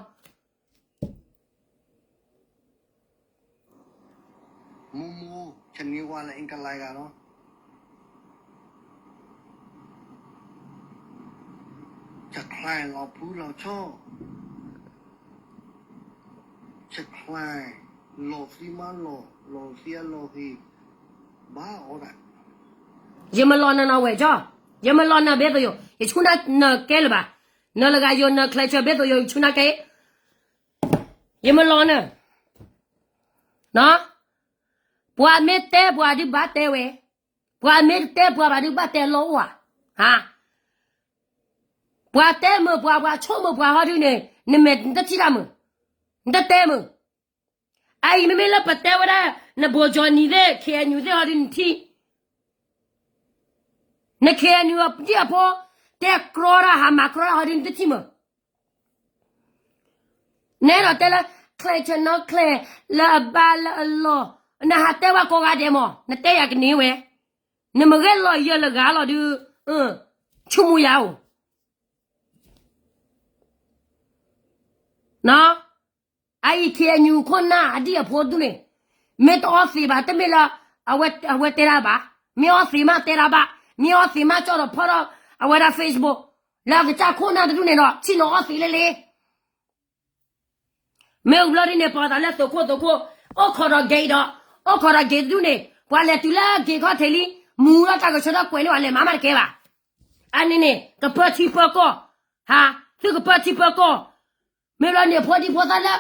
မူမူ ချနံဝါလၢအင်္ဂလၢ်ဂၤနီၤ ချချၢၣ်လီၤဖူလီၤဆီ ချချၢၣ် လီၤသံမးလီၤ လီၤသံအလီၤသံ ဘၣ်အီၣ်ဒၣ် ယမလီၤနၤနဝဲၢ်ကၠီ ယမလီၤနၤဘဲသိယိာ် ယဆူနၤနကဲလၢၤဘၣ် နလဂၤယိာ်နချဲးဆၢဘဲသိယိာ် ယဆူနၤကဲ ယမလီၤနၤ ပှၤမ့ၢ်တဲပှၤဒုးဘၣ်တဲဝဲ ပှၤမ့ၢ်တတဲပှၤဘၣ်ဒုးဘၣ်တဲလီၤအိၣ်ဧါ ဟါ ပှၤတဲမုာ်ပှၤ ပှၤဆိကမိၣ်ပှၤဟီဒုးန့ၣ် နမဲာ်နတထံၣ်တၢ်မုာ် နတတဲမုာ် အအံၤမ့မ့ၢ်လၢပတဲဝဲဒၣ် နဘိးကၠီနံၤသ့ၣ် ခ့ၣ်အဲၣ်ယူၣ်သ့ၣ်ဟီဒုးနထံၣ် နခ့ၣ်အဲၣ်ယူၣ်အဒံၣ်အဖိ တဲကြီတၢ်ဟးမၤကြီတၢ်ဟီဒုးနတထံၣ်မုာ် နဲဒိးတဲလၢ ချဲးဆၢနီၤချဲး လၢအဘၣ်လၢအလီၢ် နဟးတဲဝဲကိးဂၤဒဲးမး နတဲယၤကန့ၢ်ဝဲ နမ့ၢ်ဂဲၤလီၤယၢၢ်လၢဂၤလီၤဒုး အၢ ဆိကမိၣ်ယၤအိၣ်, အအံၤ ခ့ၣ်အဲၣ်ယူၣ် ခိၣ်နၢ်အဒံၣ်အဖိတဒူၣ်န့ၣ်, မ့ၢ်တအီသံးဘၣ် တမ့ၢ်လၢ အဝဲတဲတၢ်ဘၣ်, မ့ၢ်အီသံးမးတဲတၢ်ဘၣ်, မ့ၢ်အီသံးမးကၠီၣ်ဒီးဖီၣ်ထီၣ် အဝဲဒၣ် Facebook လၢအကစၢ်ခိၣ်နၢ်တဒူၣ်န့ၣ်ဒီး ဆ့ၣ်နီၤအီသံးလၢလ့ မ့ၢ်ဝံၤဘျီဒ်န့ၣ် ပှၤသးလၢသုးခိၣ်သုးခိၣ်, အိၣ်ခိးဒီး gate ဒီး, အိၣ်ခိးဒီး gate တဒူၣ်န့ၣ် ပှၤလဲၤတုၤလၢ gate ခီၣ်ထံးလံ, မူၤထီၣ်တၢ်ကဆၢထီၣ်ကွဲးန့ၢ်ပှၤလဲၤမၤမးတကဲဘၣ်. အန့ၣ်န့ၣ် ကပၢထံပၢကီၢ်, ဟါ, သုကပၢထံပၢကီၢ်, မ့ၢ်လီၤန့ၣ်ဖိဒံဖိသၣ်လၢ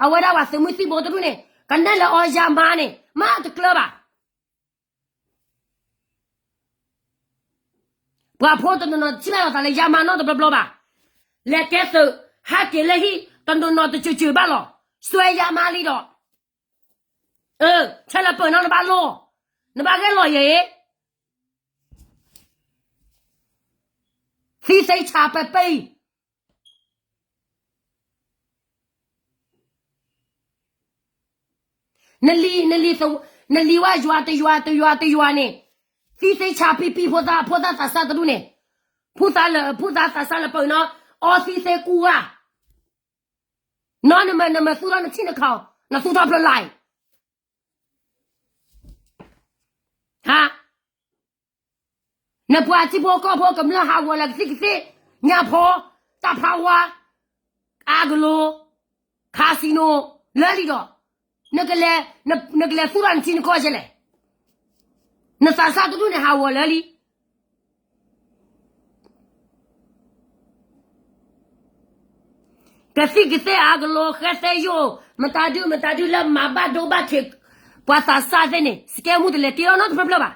အဝဲဒၣ်ပှၤသုးမုၢ်သံၣ်ဘိတဒူၣ်န့ၣ် ကနဲၣ်လၢအီယါမါန့ၣ် မးတကျၢၤဘၣ်. ပှၤဖိတနီၤနီၤတထံၣ်ဘၣ်လီၤသးလၢယါမါနီတဘျီဘျီဘၣ်. လဲၤကဲသုး ဟးက့ၤလၢဟံၣ် တနီၤနီၤတစၢၤစၢၤဘၣ်လီၤ. စွဲယါမါလံဒီး, ဆဲလၢပၢၢ်နီၤနဘၣ်လီၤ, နဘၣ်ဂဲၤလီၤယဲၢ်, သံသ့ဆးပၢပၢအံၤ နလံၤ, နလံၤ, နလံၤဝဲယွၤတယွၤတယွၤတယွၤန့ၣ်, သံသ့ဆးပံပံဖိသၣ်, ဖိသၣ်သးစၢ်တဒူၣ်န့ၣ်, ဖိသၣ်လၢ, ဖိသၣ်သးစၢ်လၢပၢၢ်နီၤ, အီသံသ့ကူဂၤ, နီၤနမၤ, နမၤသူၣ်ထီၣ်နထံၣ်နခီ, နသူၣ်ထီၣ်ဖျိလၢ်အံၤ, ဟါ နပှၤထံဖိကီၢ်ဖိကမျၢၢ်ဟးဂီၤလၢကသံၣ်ကသ့ၣ်, ညၣ်ဖီ, တၢ်ဖးဝါ, အါကလိ, casino, လၢလံဒီး, နကလဲၤ, နကလဲၤသူၣ်ထီၣ်နထံနကီၢ်ယဲလဲၣ်. နသးစၢ်တဒူၣ်န့ၣ်ဟးဂီၤလၢလံ ကသံၣ်ကသ့ၣ်အါကလိ ဃဲသဲယိၣ် မတၤဒုမတၤဒုလၢမၤဘၣ်ဒိဘၣ်ထံး ပှၤသးစၢ်သ့ၣ်န့ၣ် စကဲမူတလဲၤတ့လီၤနီတဖျၢၣ်ဖျၢၣ်ဘၣ်.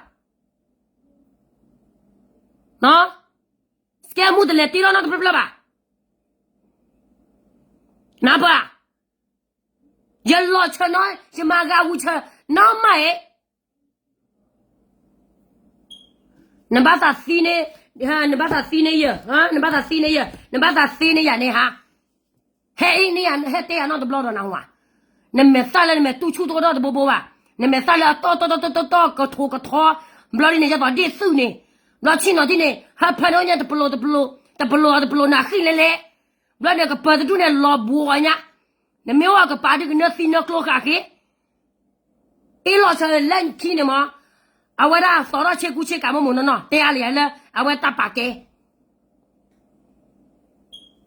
စကဲမူတလဲၤတ့လီၤနီတဖျၢၣ်ဖျၢၣ်ဘၣ်. နပှၤ, ယလီၤဆၢနီၤ ယမၤဂၤဝံၤဆၢနီမးအံၤ နဘၣ်သးသံန့ၣ်, နဘၣ်သးသံန့ၣ်ယဲ, နဘၣ်သးသံန့ၣ်ယဲ, နဘၣ်သးသံန့ၣ်ယၤန့ၣ်ဟါ, ဟဲအံၤန့ၣ်ယၤ ဟဲတဲယၤနီတဘျီဒီးနဝၤ, နမဲာ်သၣ်လၢနမဲာ်တူၢ်ဆူၣ်တအိၣ်ဒီးတဘိဘိဘၣ်, နမဲာ်သၣ်လၢအတီၢ်တီၢ်တီၢ်တီၢ်တီၢ်ကထိကထီ, ဘျီဒ်န့ၣ် ယသးဒ့ၣ်သုးန့ၣ်, ဘျီဆ့ၣ်နီၤဒ်န့ၣ် ဟၢဖၢန့ၣ်အိၣ်ညါတပလိၤတပလိၤ, တပလိၤအတပလိၤနၤဃံၣ်လဲလဲ, ဘျီန့ၣ်ကပၢၤတဒူၣ်န့ၣ်လီၤဘှီညါ, နမ့ၢ်အိၣ်ကပၤဒုကနၢသံနၢကျိဃာ်က့ၤ အ့ၣ်လိာ်ဆၢလၢခံန့ၣ်မး, အဝဲဒၣ်သီထီၣ်ဆ့ကူဆ့ကၤမိၢ်မိၢ်နီၢ်နီၢ် တဲအါလံယၤလၢ အဝဲတၢ်ပာ်ကဲ,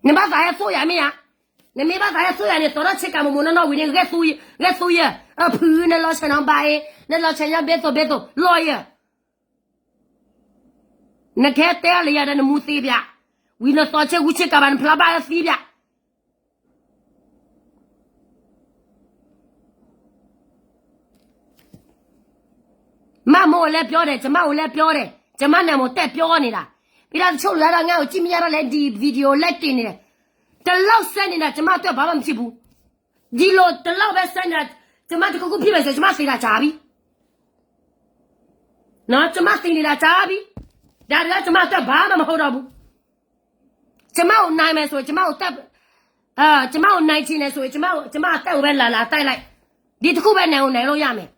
နဘၣ်သးဟဲသိၣ်ယၤမ့ၢ်ဧါ, နမ့ၢ်ဘၣ်သးဟဲသိၣ်ယၤန့ၣ် သီထီၣ်ဆ့ကၤမိၢ်မိၢ်နီၢ်နီၢ်ဝံၤန့ၣ် ဂဲၤသူယဲ, အဖုနလီၤဆၢနီၤဘၣ်အ့, နလီၤဆၢညါဘဲသိးဘဲသိး လီၤယဲ နကဟဲတဲအါလံယၤဒီးနမူသ့ပၠး, ဝံၤနသီဆ့ကူဆ့ကၤဘၣ်နဖျါဘၣ်သံပၠး မၢ်မိၢ်အိၣ်လဲၣ်ပျီဒဲး, ကမၢ်အိၣ်လဲၣ်ပျီဒဲး, ကမၢ်နၢ်မိၢ်တဲပျီန့ၣ်ဒၣ်, ဖံလၢတဆိၣ်လၢဒၣ်ငါအိၣ်ကံၣ်မံယါထီၣ်လဲၣ် ဒ် video လဲၣ်တ့ၢ်န့ၣ်, တလောက်စဲန့ၣ်ဒၣ် ကမၢ်တၢၢ်ဘၣ်မးမ့ၢ်ဆံပူၤ, ဒ်လိၣ်တလောက်ဘဲစဲန့ၣ်ဒၣ်, ကမၢ်တကကူၣ်ဖံးဘၣ်စဲး ကမၢ်သ့ဒၣ်ကၢ်ဘံ, ကမၢ်သ့န့ၣ်ဒၣ်ကၢ်ဘံ, ဒၣ်ဒ်လၢကမၢ်တၢၢ်ဘၣ်မးမဟိဒီးပူၤ ကမၢ်အိၣ်နံၤမဲာ်ဆိၣ်, ကမၢ်အိၣ်, ကမၢ်အိၣ်နံၤထံန့ၣ်ဆိၣ်, ကမၢ်အတၢ်အိၣ်ဝဲလၢ်လၢ်တၢ်လဲၣ်, ဒ်တကူၣ်ဖဲန့ၣ်အိၣ်န့ၣ်လိယၤမဲာ်,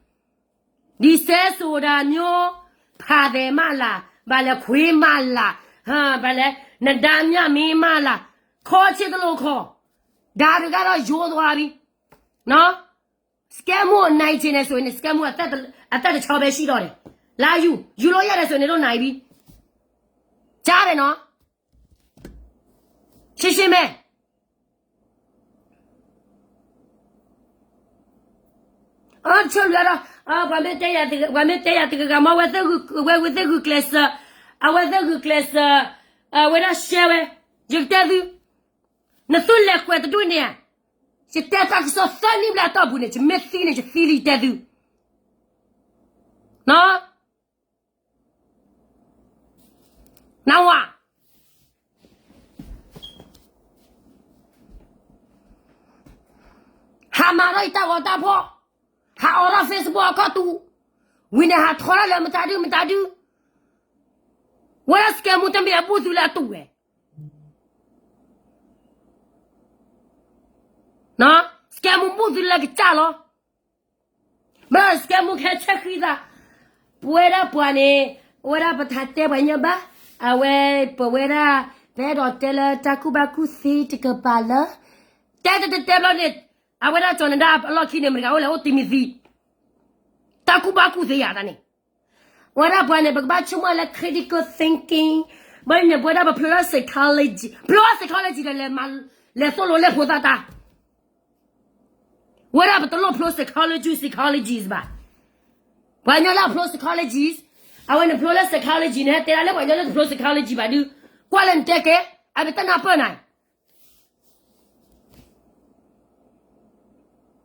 ဒ်စဲစိၤဒၣ်မိၢ်, ဖးသဲးမးလၢ်, ဘၣ်လဲၤခွ့မးလၢ်, ဘၣ်လဲၤ, နဒါမျၢ်မ့ၢ်မးလၢ်, ခီဆ့တလိာ်ခီ, ဒါတဂၤဒီးယိၤသွါဘံ, စကဲမူအနံၤန့ၣ်ဆိၣ်န့ၣ် စကဲမူအတၢ်တဆီဘဲဆံးဒီးန့ၣ်, လၢယူၤ, ယူၤလိယၤဒဲးဆိၣ်န့ၣ်ဒိၣ်နံၤဘံ, ကၢ်ဒဲးနီၤ ဆ့ဆ့မဲာ်, အဆိၣ်လွဲဒီး, ပှၤမ့ၢ်တဲယၤတဂၤမး ဝဲသ့ၣ်ဂုာ်ကျဲးစၢး, အဝဲသ့ၣ်ဂုာ်ကျဲးစၢး, အဝဲဒၣ်ရှဲဝဲ, ယကတဲသု, နသုလဲၤကွဲးတဒူၣ်န့ၣ်ဧါ, ယတဲတၢ်ကစီၣ်သၢနံၣ်ဘျဲၣ်အတီၢ်ပူၤန့ၣ် ယမ့ၢ်သံန့ၣ် ယသံလံယတဲသု, နဝၤ ဟးမၤထီၣ်အံၤတၢ်ဂီၤတၢ်ဖီၣ်, ဟးအိးထီၣ် Facebook အခီၣ်တူာ်, ဝံၤန့ၣ်ဟးထီထီၣ်လၢမတၤဒုမတၤဒု, ဝဲဒၣ်စကဲမူတမ့ၢ်အဘူၣ်သုလၢအတူၢ်ဝဲ, စကဲမူဘူၣ်သုလၢကစၢ်လီၤ. ဘၣ်စကဲမူခဲဆဲးဃံသး, ပဝဲဒၣ်ပှၤန့ၣ်, အဝဲဒၣ်ပထးတဲပှၤညီဘၣ်, အဝဲ ပဝဲဒၣ် ပအဲၣ်ဒိးတဲလၢတၢ်ကူၣ်ဘၣ်ကူၣ်သ့တကပၤလၢ တဲတတဲတဲဘျီန့ၣ် အဝဲဒၣ်ကၠီၤနဒါအလီၢ်ခံန့ၣ် မတၤဂၤအိၣ်လဲၣ် အိၣ်တံၤမံၤသံး တၢ်ကူၣ်ဘၣ်ကူၣ်သ့ယၤတၢ်န့ၣ် ဝဲဒၣ်ပှၤန့ၣ် ပကဘၣ်ဆိကမိၣ်လၢ critical thinking ဘၣ်န့ၣ် ပဝဲဒၣ်ပဖျိလၢ psychology ဖျိလၢ psychology ဒီး လဲၤသိၣ်လိလၢဖိသၣ်တၢ် ဝဲဒၣ်ပတလိၣ်ဖျိ psychology psychologist ဘၣ်. ပှၤကညီလၢအဖျိ psychologist အဝဲန့ၣ်ဖျိလၢ psychology န့ၣ် တဲဒၣ်လၢပှၤကညီလၢတဖျိ psychology ဘၣ်ဒုး ကွၢ်လၢနတဲကဲ အတနၢ်ပၢၢ်နၤ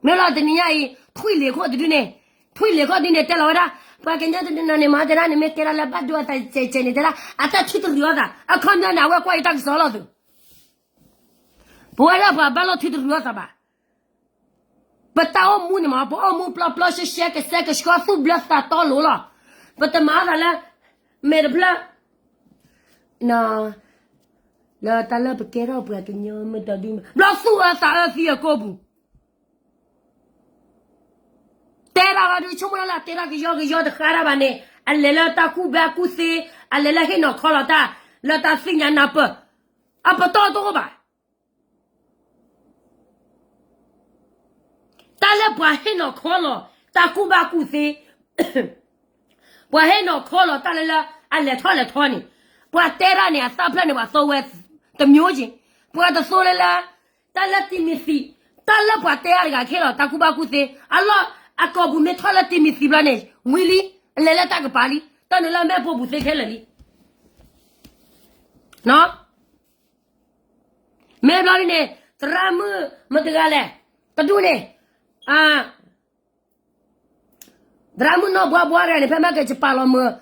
မ့ၢ်လီၤတနံၤညါအံၤ ထွံၣ်လ့ၤခိၣ်တဒုန့ၣ် ထွံၣ်လ့ၤခိၣ်ဒုန့ၣ် တဲလီၤဝဲဒၣ် ပှၤကညီတနီၤနီၤန့ၣ် မၤတဲဒၣ်န့ၣ် မ့ၢ်ကဲဒၣ်လၢဘၣ်ဒိအသးစဲးစဲးန့ၣ် တဲဒၣ် အတၢ်ထုတရံးအီၣ်သး အခီပညီန့ၣ် အဝဲကွၢ်အံၤတၢ်ကစီၣ်လီၤသုး ပဝဲဒၣ်ပှၤဘၣ်လိာ်ထုတရံးအီၣ်သးဘၣ်. ပတၢ်အိၣ်မူန့ၣ်မ့ၢ် ပအိၣ်မူပျီပျီရှဲရှဲ ကဆှဲကဆှီ သူၣ်ဘျၢသးတီလိၤလီၤ. ပတမၤအီၣ်သးလၢ မဲာ်တဖျၢၣ် လၢတၢ်လၢပကဲထီၣ်ပှၤကညီမ့ၢ်တဒု ဘျီသူၣ်အၢသးအၢသံအကိာ်ပူၤ တဲဒၣ်လီၤဒုး ဆိကမိၣ်လၢအတဲတၢ်ကယီကယီတဃါဒၣ်ဘၣ်န့ၣ် အလဲၤလၢတၢ်ကူၣ်ဘၣ်ကူၣ်သ့ အလဲၤလၢဟ့ၣ်နီၤခီလီၤတၢ် လၢတၢ်သ့ၣ်ညါနၢ်ပၢၢ် အပတီၢ်တအိၣ်ဘၣ်. တၢ်လၢပှၤဟ့ၣ်နီၤခီလီၤ တၢ်ကူၣ်ဘၣ်ကူၣ်သ့ ပှၤဟ့ၣ်နီၤခီလီၤတၢ်လၢလၢအလဲၤထီၣ်လဲၤထီန့ၣ် ပှၤတဲတၢ်န့ၣ် အသၣ်ဖျၢၣ်န့ၣ် ပှၤသိဝဲ တမျိုးက့ၤ ပှၤတသိလၢလၢ တၢ်လၢတံၤမသံး တၢ်လၢပှၤတဲအါတဂၤခဲလီၤ တၢ်ကူၣ်ဘၣ်ကူၣ်သ့ အလီၢ် အကိာ်ပူၤမ့ၢ်ထီၣ်လၢတံၤမသံးဘျီန့ၣ် ဝံၤလံ အလဲၤလၢတၢ်ကပၤလံ တၢ်နုာ်လၢအမဲာ်ပိာ်ပူၤသ့ခဲလၢာ်လံ မ့ၢ်ဘျီဒ်န့ၣ် သရၣ်မုၣ်မတၤတဂၤလဲၣ် တဒူၣ်န့ၣ် သရၣ်မုၣ်နီၢ်ဘှါဘှါတဂၤန့ၣ် ဖဲမ့ၢ်က့ၤယပာ်လီၤမုာ်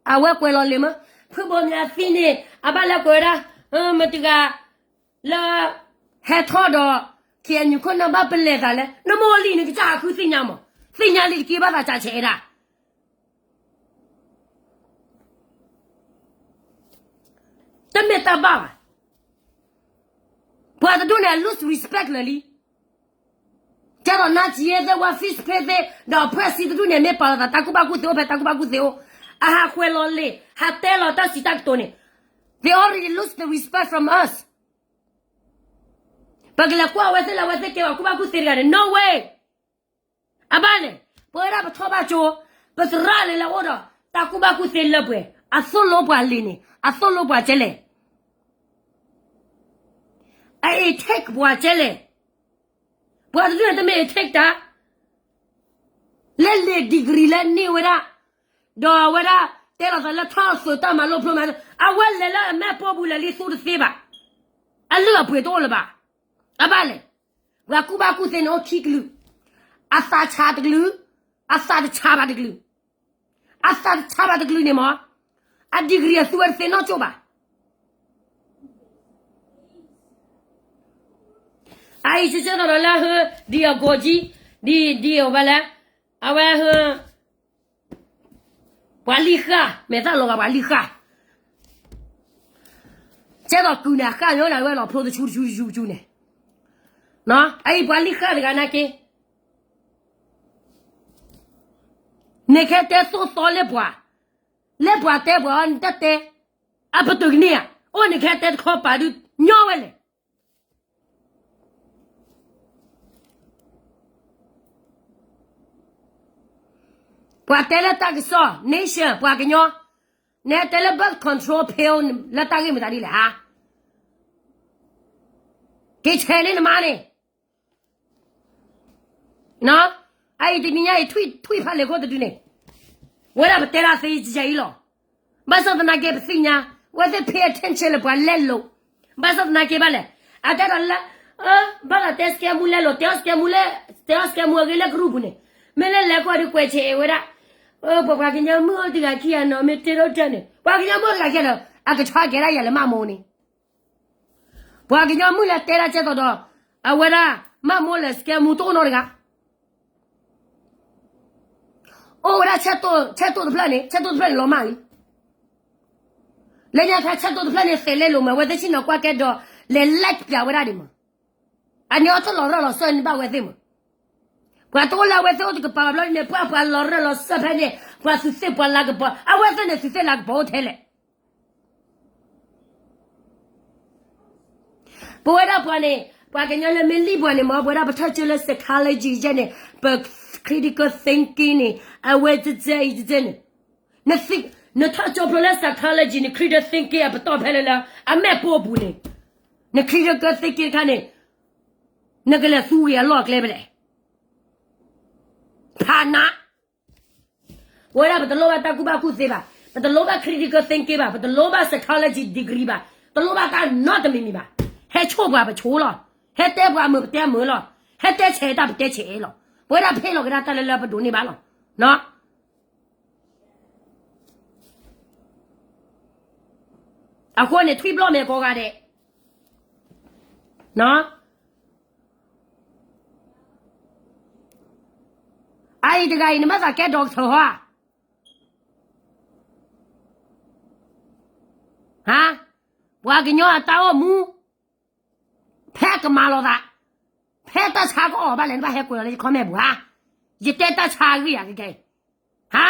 အဝဲကွဲးလီၤလံာ်မး ဖုဘိမၠးသံန့ၣ် အဘၣ်လဲၤကွဲးဝဲဒၣ် မတၤတဂၤ လၢ ဟဲထီၣ်ဒီး ခ့ၣ်အဲၣ်ယူၣ်ခိၣ်နၢ်ဘၣ်ပလဲၤသးလဲၣ် နမိၢ်လံန့ၣ် ကစၢ်ဟးဃုသ့ၣ်ညါမး သ့ၣ်ညါလံတက့ၢ်ဘၣ်သးစးဆဲးဒၣ် တမ့ၢ်တၢ်ဘၣ်ဘၣ်. ပှၤတဒူၣ်န့ၣ် lose respect လၢာ်လံ. ကဲသိးနါစံးယဲသ့ၣ်ဝဲ face ဖဲသ့ၣ် ဒီးဖှဲၣ်စံတဒူၣ်န့ၣ် မ့ၢ်ပာ်လီၤသးတၢ်ကူၣ်ဘၣ်ကူၣ်သ့အိၣ်ဖဲတၢ်ကူၣ်ဘၣ်ကူၣ်သ့အိၣ် အဟးကွဲးလီၤလံာ် ဟးတဲလီၤတၢ်စံးတၢ်ကတိၤန့ၣ် they already lose the respect from us. ပကလဲၤကွၢ်အဝဲသ့ၣ်လၢအဝဲသ့ၣ်ကဲပှၤကူၣ်ဘၣ်ကူၣ်သ့တဂၤန့ၣ် no way. အဘၣ်န့ၣ် ပဝဲဒၣ်ပထီၣ်ဘၣ်ကၠိ ပသရၣ်လၢလၢအိၣ်ဒီး တၢ်ကူၣ်ဘၣ်ကူၣ်သ့လၢပှဲၤ အသိၣ်လိပှၤလံာ်န့ၣ် အသိၣ်လိပှၤကဲလဲၣ် အ attack ပှၤကဲလဲၣ် ပှၤတဒူၣ်န့ၣ်တမ့ၢ် attack တၢ် လၢလံာ် degree လၢန့ၢ်ဝဲဒၣ် ဒီးအဝဲဒၣ် တဲလီၤသးလၢထီၣ်အသုးတၢ်မၤလိဖျိမး အဝဲလဲၤလၢအမဲာ်ပိာ်ပူၤလဲၤလံသူတသ့ဘၣ် အလုၢ်အပှ့ၤတအိၣ်လၢၤဘၣ် အဘၣ်လဲၣ် ပှၤကူၣ်ဘၣ်ကူၣ်သ့န့ၣ်အိၣ်ခံကလုာ် အသးဆးတကလုာ် အသးတဆးဘၣ်တကလုာ် အသးတဆးဘၣ်တကလုာ်န့ၣ်မး အ degree အသူဝဲတသ့နီၢ်ကၠိၣ်ဘၣ် အအံၤကကဲသိးဒီးလၢဟၢ ဒ်အဂီၤကံ ဒ်ဒ်အဘၣ်လဲၣ် အဝဲဟၢ ပှၤလံၣ်ဃာ် မဲာ်သၣ်လီၤဂာ်ပှၤလံၣ်ဃာ် ကဲသိးကုၢ်န့ၣ် အဃာ်ညီနၤဝဲလီၤဖျိတဆူတဆူတဆူတဆူန့ၣ် အအံၤပှၤလံၣ်ဃာ်တဂၤနာ်က့ နကဟဲတဲသိၣ်သီလၢပှၤ လၢပှၤတဲပှၤအီၤနတတဲ အပတုာ်ကန့ၢ်ဧါ အိၣ်နကဟဲတဲတခီပာ်ဒုးညီဝဲလဲၣ် ပှၤတဲလၢတၢ်ကစီၣ် nation ပှၤကညီ နဟဲတဲလၢ birth control pill လၢတၢ်ဂ့ၢ်မတၤဒ်လဲၣ်ဧါ က့ၤဆဲးန့ၢ်နမါန့ၣ် အအံၤတနံၤညါအံၤ ထွံၣ်ဖးလဲၢ်ခိၣ်တဒုန့ၣ် ဝဲဒၣ်ပတဲဒၣ်သ့ယံာ်အံၤလီၤ ဘၣ်ဆၣ်သနာ်က့ပသ့ၣ်ညါ ဝဲသ့ၣ် pay attention လၢပှၤလဲလိာ် ဘၣ်ဆၣ်သနာ်က့ဘၣ်လဲၣ် အတဲဒီးလၢ ဘၣ်သးတဲစကဲမူလဲလိာ် တဲအီၤစကဲမူလဲ တဲအီၤစကဲမူအဂ့ၢ်လၢကရူၢ်ပူၤန့ၣ် မ့ၢ်လၢလဲၤကွၢ်ဒုးကွဲးဆဲးဝဲဒၣ် ပပှၤကညီမုၣ်အိၣ်တဂၤခံဂၤနီၤ မ့ၢ်တဲထီၣ်တၢ်န့ၣ် ပှၤကညီမုၣ်တဂၤခံဂၤဒီး အကဆါကဲဒၣ်ယၤလၢမးမိၢ်န့ၣ် ပှၤကညီမုၣ်လၢတဲဒၣ်ကဲသိးဒီး အဝဲဒၣ် မးမိၢ်လဲၤစကဲမူတအိၣ်နီတဂၤ အိၣ်ဝဲဒၣ် ဆဲးတိၣ်တဖျၢၣ်န့ၣ် ဆဲးတိၣ်တဖျၢၣ်န့ၣ်လီၤမၢ်လံ လၢညါခါဆဲးတိၣ်တဖျၢၣ်န့ၣ် သဲးလဲလိာ်မး အဝဲသ့ၣ်ဆ့ၣ်နီၤကွၢ်ကဲဒီး လဲၤ like ပၠးဝဲဒၣ်ဒံးမး အန့ၣ်အီၤတလီၤရၢၢ်လီၤစၢၤန့ၣ်ဘၣ်ဝဲသ့ၣ်မး ပှၤတအိၣ်လၢအဝဲသ့ၣ်အိၣ်တကပၤဘၣ်ဘျီန့ၣ် ပှၤပှၤလီၤရၢၢ်လီၤစၢၤဖဲန့ၣ် ပှၤသူးသ့ၣ်ပှၤလၤကပီၤ အဝဲသ့ၣ်န့ၣ်သူးသ့ၣ်လၤကပီၤအိၣ်ထဲလဲၣ် ပဝဲဒၣ်ပှၤန့ၣ် ပှၤကညီလၢမ့ၢ်လံၣ်ပှၤန့ၣ်မ့ၢ် ပဝဲဒၣ်ပထီၣ်ကၠိလၢ psychology ယဲန့ၣ် ပ critical thinking န့ၣ် အဝဲကဲအံၤကဲန့ၣ် နထီၣ်ကၠိဖျိလၢ psychology န့ၣ် critical thinking အပတီၢ်ဖဲလဲၣ်လၢ အမဲာ်ပိာ်ပူၤန့ၣ် န critical thinking တခါန့ၣ် နကလဲၤသူဂ့ၤအလီၢ်အကျဲဖဲလဲၣ်. ဖးနး ပဝဲဒၣ်ပတလိၣ်ဘၣ်တၢ်ကူၣ်ဘၣ်ကူၣ်သ့ဘၣ်, ပတလိၣ်ဘၣ် critical thinking ဘၣ်, ပတလိၣ်ဘၣ် psychology degree ဘၣ်, တလိၣ်ဘၣ်တၢ်နီတမံၤမံၤဘၣ်. ဟဲဆိၣ်ပှၤပဆိလီၤ, ဟဲတဲပှၤမုာ်ပတဲမုာ်လီၤ, ဟဲတဲဆဲးတၢ်ပတဲဆဲးလီၤ. ပဝဲဒၣ်ဖ့ၣ်လီၤကဒါတၢ်လၢလၢပဒိးန့ၢ်ဘၣ်လီၤ. အဃိန့ၣ် ထွံၣ်ဘျီၣ်မဲာ်ကိးဂၤဒဲး အအံၤတဂၤအံၤ နဘၣ်သးကဲ doctor ဟီဧါ, ဟါ, ပှၤကညီအတၢ်အိၣ်မူ ဖဲကမၤလီၤသး, ဖဲတၢ်ဆါကအီၣ်ဘၣ်လဲၣ် နဘၣ်ဟဲကွဲးလီၤလၢယ comment ပူၤဧါ, ယတဲတၢ်ဆါအဂ့ၢ်ဧါ ကဲကဲ, ဟါ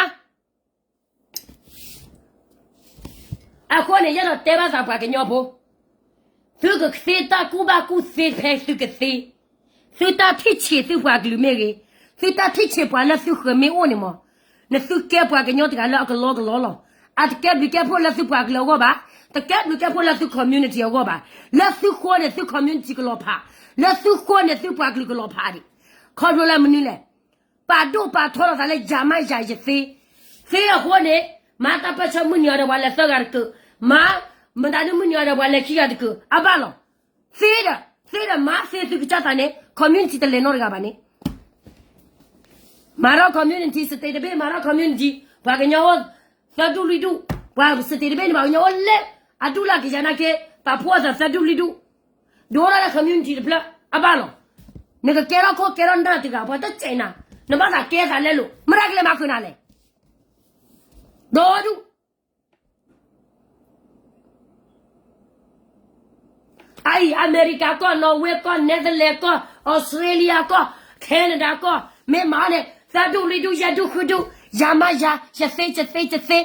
အဃိန့ၣ် ယအဲၣ်ဒိးတဲဘၣ်သးပှၤကညီဖိ, သုကသ့တၢ်ကူၣ်ဘၣ်ကူၣ်သ့ဖဲသုကသ့, သုတၢ်ထံၣ်ဆံးသုပှၤကလုာ်မ့ၢ်ဂ့ၤ, သုတၢ်ထံၣ်ဆံးပှၤလၢသုဃၢၤမ့ၢ်အိၣ်န့ၣ်မး, နသုကဲပှၤကညီတဂၤလၢအကလီကလီလီၤ. အတကဲဘျုးကဲဖှိၣ်လၢသုပှၤကလုာ်အဂီၢ်ဘၣ်, တကဲဘျုးကဲဖှိၣ်လၢသု community အဂီၢ်ဘၣ်, လၢသုဃိန့ၣ်သု community ကလီၤဖး, လၢသုဃိန့ၣ်သုပှၤကလုာ်ကလီၤဖးဒံး, ခီဖျိလၢမနုၤလဲၣ် ပာ်ဒိၣ်ပာ်ထီထီၣ်သးလၢယၤမးယၤယသ့, သ့အဃိန့ၣ် မၤတၢ်ပၢဆှၢမုၢ်နံၤအီၤဒီးပှၤလဲၤသၢဂၤတကၢၢ်, မၤ မတၤဒုမုၢ်နံၤအီၤဒီးပှၤလဲၤခံဂၤတကၢၢ်, အဘၣ်လီၤ. သ့ဒီး သ့ဒီးမၤသ့သုကစၢ်သးန့ၣ် community တလဲၤနီတဂၤဘၣ်န့ၣ်, မၤထီၣ် community state တဘ့ၣ် မၤထီၣ် community ပှၤကညီအိၣ်သၢဒူၣ်လွံၢ်ဒူၣ်, ပှၤ state တဘ့ၣ်န့ၣ် ပှၤကညီအိၣ်လၢ အဒူၣ်လၢကယၤနာ်က့ ပာ်ဖှိၣ်အသးသၢဒူၣ်လွံၢ်ဒူၣ်, ဒိၣ်ထီၣ်လၢ community တဖျၢၣ် အဘၣ်လီၤ. နကကဲထီၣ်ခိၣ်ကဲထီၣ်နၢ်တဂၤ ပှၤတစဲးနၤ, နဘၣ်သးကဲသးလဲလိာ် မတၤကလဲၤမၤဃုာ်နၤလဲၣ်. ဒီဒူၣ် အအံၤ အမဲရကၤကီၢ်, နီၣ်ဝ့ကီၢ်, နဲသလၢၤကီၢ်, အီစထြ့လယါကီၢ်, ခဲနဒၤကီၢ်, မ့ၢ်မၤန့ၣ် သၢဒူၣ်လွံၢ်ဒူၣ်ယဲၢ်ဒူၣ်ဃုဒူၣ်, ယၤမးယၤ, ယသ့ယသ့ယသ့,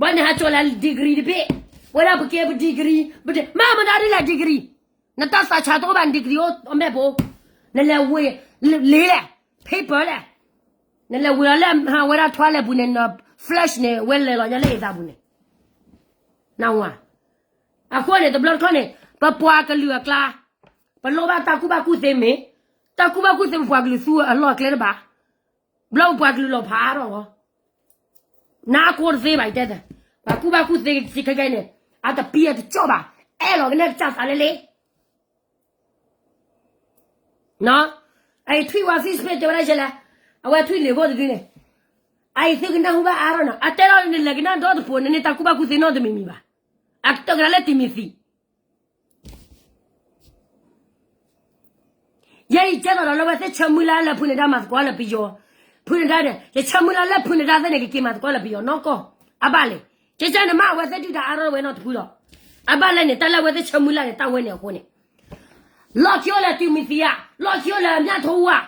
ဘၣ်န့ၣ်ဟးကၠီၤလၢ degree တဘ့ၣ်, ဝဲဒၣ်ပကဲပ degree, မ့ၢ်မတၤဒ်လဲၣ် degree, နတၢ်သးဆးတအိၣ်ဘၣ် degree အိၣ်အမဲာ်ဖိ, နလဲၤဝ့ၤ, လ့လဲၣ်, paper လဲၣ်, နလဲၤဝ့ၤလီၤလၢ ဝဲဒၣ်ထွါလဲၤပူၤန့ၣ် န flash န့ၣ် ဝဲလဲၤလီၤညါလၢအသးပူၤန့ၣ်, နဝၤ, အဃိန့ၣ် တဘျီတခီၣ်န့ၣ် ပပှၤကလုာ်အကျါ, ပလိၣ်ဘၣ်တၢ်ကူၣ်ဘၣ်ကူၣ်သ့မ့ၢ်, တၢ်ကူၣ်ဘၣ်ကူၣ်သ့ပပှၤကလုာ်သူအလီၢ်အကျဲတဘၣ်, ဘျီပပှၤကလုာ်လီၤဖးအါထီၣ်လီၤ, နါကိတသ့ဘၣ် ယတဲ, ပှၤကူၣ်ဘၣ်ကူၣ်သ့ခဲကဲန့ၣ်, အတပံၤအတကၠီၣ်ဘၣ်, အဲၣ်လီၤကနဲၣ်ကစၢ်သးလဲလဲ အအံၤထွံၣ်ဝဲ Facebook တဲဝဲဒၣ်ယဲလဲၣ်, အဝဲထွံၣ်လံာ်ဖိတဒုန့ၣ်, အအံၤသုကနၢ်ဟူဘၣ်အါထီၣ်နီၤ, အတဲထီၣ်နလဲၤကနၣ်ဒီတပူၤ နန့ၢ်တၢ်ကူၣ်ဘၣ်ကူၣ်သ့နီတမံၤမံၤဘၣ်, အကတၢၢ်ကဒါလၢတံၤမသံး ယဲယတဲသးဒီးလၢအဝဲသ့ၣ်ဆၢမုၢ်လၢ်လၢဖုနဒါမၤသကိးလၢပယီၤ, ဖုနဒါန့ၣ် ယဆၢမုၢ်လၢ်လၢဖုနဒါသ့ၣ်န့ၣ် ကက့ၤမၤသကိးလၢပယီၤနီၢ်ကီၢ်, အဘၣ်လဲၣ်, ကဲကဲန့ၣ်မ့ၢ်အဝဲသ့ၣ်ဒုၣ်ဒါအါထီၣ်ဝဲနီတဖုလီၤ, အဘၣ်လဲၣ်န့ၣ် တၢ်လၢအဝဲသ့ၣ်ဆၢမုၢ်လၢ်န့ၣ် တၢ်ဝဲန့ၣ်အဃိန့ၣ်, လီၢ်ခံအိၣ်လၢတံၤမသံးဧါ, လီၢ်ခံအိၣ်လၢအမျၢ်ထိဧါ,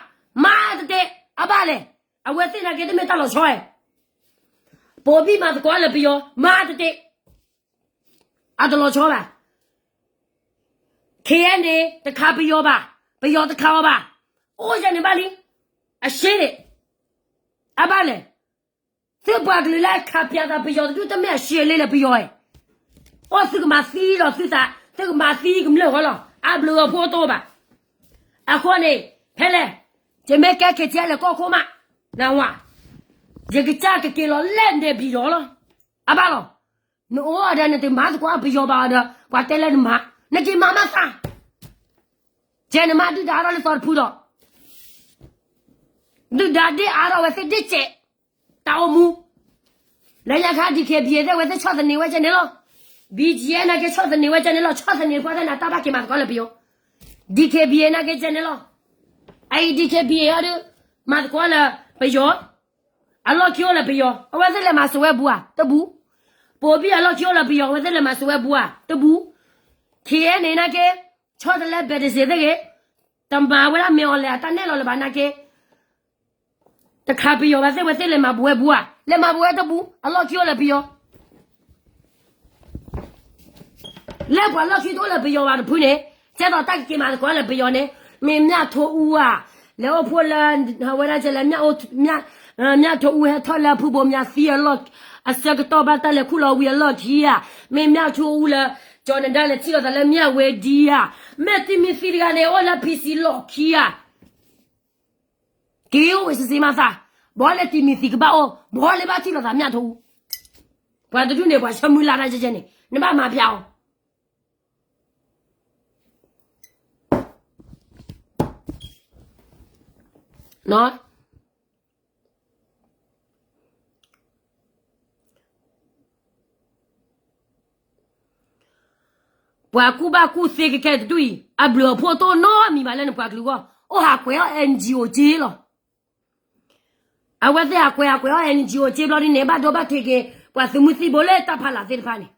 မၤတတဲ, အဘၣ်လဲၣ်, အဝဲသ့ၣ်နာ်က့တမ့ၢ်တၢ်လီၤဆီဧါ ပိာ်ဘံၣ်မၤသကိးလၢပယီၤ မၤတတဲ, အတလီၤဆီဘၣ်, ခဲအံၤန့ၣ် တခးပယီၤဘၣ်, ပယီၤတခးအီၤဘၣ်, အိၣ်ယဲန့ၣ်ဘၣ်လံ, အရှဲန့ၣ်, အဘၣ်လဲၣ်, သုပှၤကလုာ်လၢအခးပၠးသးပယီၤတဒူၣ်တမ့ၢ်အရှဲလ့လၢပယီၤဧါ, အိၣ်သုကမၤသံဒီးသုသး, သုကမၤသံကမျၢၢ်ဃီလီၤ, အဘျုးအဖှိၣ်တအိၣ်ဘၣ်, အဃိန့ၣ်, ဖဲလဲၣ်, ယမ့ၢ်ကဲ KTLA ကီၢ်ခိၣ်မး, နဝၤ, ယကစၢ်ကက့ၤလီၤလၢနဲၣ်ဘံၣ်ဒီးလီၤ, အဘၣ်လီၤ, နအိၣ်ဒီးနတမၤသကိးပယီၤဘၣ်အီၤဒီး ပှၤတဲလၢနမၤ, နက့ၤမၤမးသး, ကဲနမၤဒုၣ်ဒါအါထီၣ်လၢသီတဖုဒီး, ဒုၣ်ဒါဒ့ၣ်အါထီၣ်ဝဲသ့ၣ်ဒ့ၣ်စဲး, တၢ်အိၣ်မူ လၢညါခါ DKBA သ့ၣ်ဝဲသ့ၣ်ဆီၣ်သနံးဝဲကဲန့ၣ်လီၤ, BGF နာ်က့ဆီၣ်သနံးဝဲကဲန့ၣ်လီၤ, ဆီၣ်သနံးပှၤသ့ၣ်နၤတၢ်ဘၣ်က့ၤမၤသကိးလၢပယီၤ, DKBA နာ်က့ကဲန့ၣ်လီၤ, အအံၤ DKBA အီၤဒုး, မၤသကိးလၢပယီၤ, အလီၢ်ခံအိၣ်လၢပယီၤ, အဝဲသ့ၣ်လဲၤမၤစၢၤဝဲဘူးဧါ, တဘူး, ပိာ်ဘံၣ်အလီၢ်ခံအိၣ်လၢပယီၤ အဝဲသ့ၣ်လဲၤမၤစၢၤဝဲဘူးဧါ, တဘူး, ခဲအံၤန့ၣ်နာ်က့, ဆီၣ်တလဲ ဘဲးတစ့းသ့ၣ်ဂ့ၤ, တမၤဝဲဒၣ်မ့ၢ်အီၤလဲၣ် အတၢ်နဲၣ်လီၤလၢၤဘၣ်နာ်က့ တခးပယီၤဘၣ်သ့ၣ်ဝဲသ့ၣ်လဲၤမၤဘူးဝဲဘူးဧါ, လဲၤမၤဘူးဝဲတဘူး, အလီၢ်ခံအိၣ်လၢပယီၤ, လၢပှၤလီၢ်ခံတအိၣ်လၢပယီၤဘၣ်တဖုန့ၣ်, ကဲသိးတၢ်ကက့ၤမၤသကိးလၢပယီၤန့ၣ် မ့ၢ်မြထိုးဦးဧါ, လဲၤအိၣ်ဖှိၣ်လၢ အဝဲဒၣ်ကဲလၢ မြထိုးဦးဟဲထီၣ်လၢအဖုဘိးမၠးသံအလီၢ် အဆၢကတီၢ်ဘၣ်တၢ်လဲၤခူၣ်လီၤဝံၤအလီၢ်ခံဧါ, မ့ၢ်မြထိုးဦးလၢ ကၠီၤနဒါလဲၤထံၣ်လိာ်သးလၢမၠၣ်ဝဲဒံဧါ, မ့ၢ်တံၤမံၤသံတဂၤန့ၣ် အိၣ်လၢ P C လီၢ်ခံဧါ, က့ၤအိၣ်ဝဲစ့စ့မၤသး, ဘီလၢတံၤမံၤသံကဘၣ်အိၣ် ဘီလၢဘၣ်ထံၣ်လိာ်သးမြထိုးဦး, ပှၤတဒူၣ်န့ၣ် ပှၤဆၢမုၢ်လၢ်တၢ်ကဲကဲန့ၣ် နဘၣ်မၤဖျါအီၤ ပှၤကူၣ်ဘၣ်ကူၣ်သ့ကကဲတဒူၣ်အံၤ အဘျုးအဖှိၣ်တအိၣ်နီတမံၤဘၣ်လၢနပှၤကလုာ်အဂီၢ်, အိၣ်ဟးကွဲးအီၣ် N G O က့လီၤ. အဝဲသ့ၣ်ဟးကွဲးဟးကွဲးအီၣ် N G O က့ဘျီဒ်န့ၣ် ဘၣ်ဒိဘၣ်ထံးက့ၤ ပှၤသုးမုၢ်သံၣ်ဘိလၢတၢ်ဖးလၢ်သ့ၣ်တဖၣ်န့ၣ်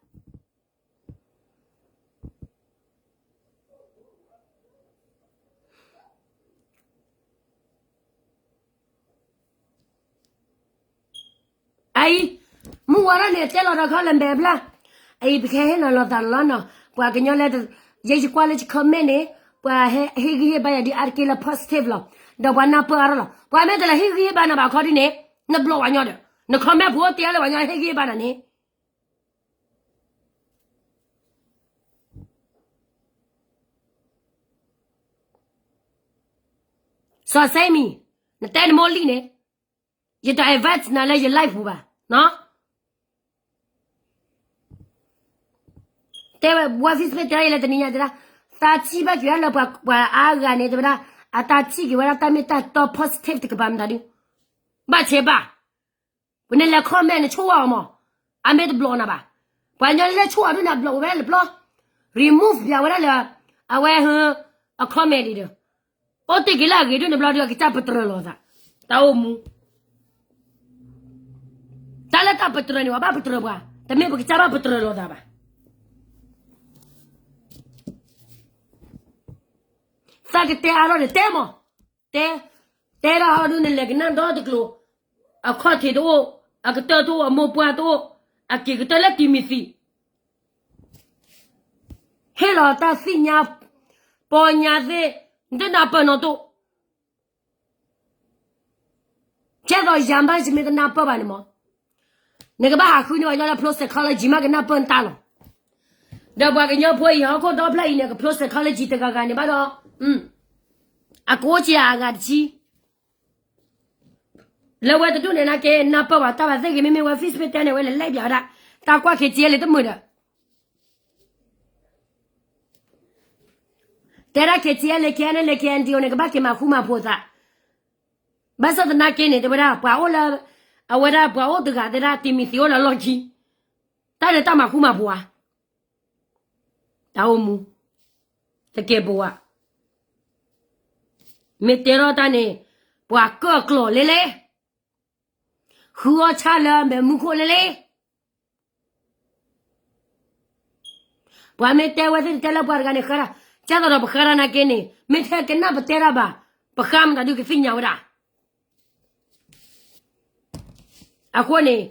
အအံၤ မုၢ်ဝါထီၣ်န့ၣ် တဲလီၤဒီးခီလၢမဲာ်ဘျါ, အအံၤ ပကဟဲဟ့ၣ်နီၤလီၤသးလီၤနီၤ, ပှၤကညီလၢ ယဲယကွၢ်လၢယ comment န့ၣ် ပှၤဟ့ၣ်ဂံၢ်ဟ့ၣ်ဘါယၤဒ်အါတက့ၢ်လၢ positive လီၤ, ဒီးပှၤနၢ်ပၢၢ်အါထီၣ်လီၤ, ပှၤမ့ၢ်တလဲၤဟ့ၣ်ဂံၢ်ဟ့ၣ်ဘါနၤဘၣ်ခီဒ်န့ၣ် နဘျီၣ်ဝဲညီဒီး န comment ဖိတဲလၢပှၤညီဟ့ၣ်ဂံၢ်ဟ့ၣ်ဘါနၤန့ၣ် စီၤစဲမံၤ, နတဲနမိၢ်လံၣ်န့ၣ်, ယတ advise နၤလၢယ live ပူၤဘၣ်, တဲဝဲ ဝဲ Facebook တဲဒၣ်ယလဲၤတနံၤညါတဲဒၣ်, သးထံၣ်ဘၣ်က့ၤဝဲဒၣ်လၢပှၤအါဂၤန့ၣ် တဲဝဲဒၣ်, အတၢ်ထံၣ်က့ၤဝဲဒၣ်တၢ်မ့ၢ်တၢ်တီ positive တကပၤမတၤဒု, ဘၣ်ဆဲးဘၣ် ပနလဲၤ comment နဆိၣ်ဝါအီၤမး, အမ့ၢ်တဘျီၣ်နၤဘၣ်, ပှၤညီလၢဆိၣ်ဝါဒုးနၤဘျီၣ်ဝဲလၢပျီ, remove ပျးဝဲဒၣ်လၢ အဝဲ အ comment ဒံးဒီး, အိၣ်တ့ၢ်က့ၤလၢအဂ့ၤဒုးန့ၣ်ဘျီဒုး အကစၢ်ပတြၢၤလိာ်သး, တၢ်အိၣ်မူ တၢ်လၢတၢ်ပတြၢၤန့ၣ် ပှၤဘၣ်ပတြၢၤပှၤ, တမ့ၢ်ပကစၢ်ဘၣ်ပတြၢၤလိာ်သးဘၣ်. သးကတဲအါထီၣ်န့ၣ် တဲမး, တဲ, တဲဒၣ်ဟီဒုးနလဲၤကနၣ်ဒီတကျိၤ, အခီၣ်ထံးတအိၣ်, အကတၢၢ်တအိၣ်, အမိၢ်ပှၢ်တအိၣ်, အက့ၤကတၢၢ်လၢတံၤမံၤသံး ဟ့ၣ်လီၤတၢ်သ့ၣ်ညါ ပီညါသ့ၣ်, နတနၢ်ပၢၢ်နီၢ်တိၢ်, ကဲသိးယၤဘၣ်ယမ့ၢ်တနၢ်ပၢၢ်ဘၣ်န့ၣ်မး, နကဘၣ်ဟးဃုန့ၢ်ပှၤညီလၢဖျိ psychology မးကနၢ်ပၢၢ်နတၢ်လီၤ. ဒီးပှၤကညီဖိအံၤဟီၣ်ခိၣ်ဒီဖျၢၣ်အံၤန့ၣ် ကဖျိ psychology တဂၤဂၤန့ၣ်ဘၣ်ဒီး, အကအိၣ်က့ၤအဂၤတဆံ လၢဝဲတဒူၣ်န့ၣ်နာ်က့ နၢ်ပၢၢ်ပှၤတၢ်ဘၣ်သ့ၣ်ဂ့ၤ မ့မ့ၢ်ဝဲ Facebook တဲန့ၣ် ဝဲလဲၤလဲပၠးဝဲဒၣ်, တၢ်ကွၢ် K T L တမုာ်ဒီး တဲဒၣ် K T L K N L K N D O န့ၣ် ကဘၣ်က့ၤမၤဃူမၤဖိးသး, ဘၣ်ဆၣ်သနာ်က့န့ၣ် တဲဝဲဒၣ် ပှၤအိၣ်လၢ, အဝဲဒၣ်ပှၤအိၣ်တဂၤတဲဒၣ် တံၤမံၤသံးအိၣ်လၢလီၢ်ခံ, တၢ်န့ၣ်တၢ်မၤဃူမၤဖိးဧါ, တၢ်အိၣ်မူ, တကဲးပဝး မ့ၢ်တဲထီၣ်တၢ်န့ၣ်, ပှၤကၢၣ်ကျီၤလဲလဲ, ဃုအီၣ်ဆၣ်လၢမဲာ်မူခိၣ်လဲလဲ, ပှၤမ့ၢ်တဲဝဲသ့ၣ်တတဲလၢပှၤတဂၤန့ၣ်ဃၢဒၣ်, ကဲသိးဒီးပဃၢဒၣ်နာ်က့န့ၣ် မ့ၢ်ထဲကနၣ်ပတဲတၢ်ဘၣ်, ပဃၢမတၤဒုးကသ့ၣ်ညါဝဲဒၣ် အဃိန့ၣ်,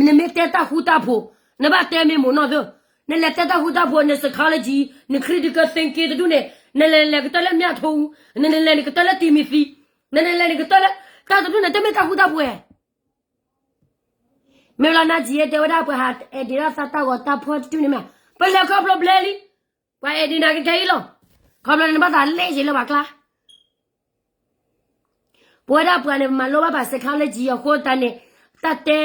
နမ့ၢ်တဲတၢ်ဃူတၢ်ဖိး, နဘၣ်တဲမ့ၢ်မိၢ်နီၢ်သၢ, နလဲၤတဲတၢ်ဃူတၢ်ဖိး န psychology, န critical thinking တဒူၣ်န့ၣ်, နလဲၤလဲၤကတၢၢ်လၢမၠၣ်ထိ, နလဲၤလဲၤနကတၢၢ်လၢတံၤမံၤသံး, နလဲၤလဲၤနကတၢၢ်လၢ, တၢ်တဒူၣ်န့ၣ် တမ့ၢ်တၢ်ဃူတၢ်ဖိးဧါ. မ့ၢ်လီၤနၤက့ၤတဲဝဲဒၣ်ပှၤဟး edit ဒၣ်သးတၢ်ဂီၤတၢ်ဖီၣ်တဒူၣ်န့ၣ်မး, ပလဲၤခီဖျိဘျဲလံ, ပှၤ edit နၤကကဲအံၤလီၤ, ခီဖျိန့ၣ်နဘၣ်သးလဲၤယံာ်လၢပှၤကျါ ပဝဲဒၣ်ပှၤန့ၣ် ပမၤလိဘၣ်ပှၤ psychology အဃိသတးန့ၣ်, တၢ်တဲ,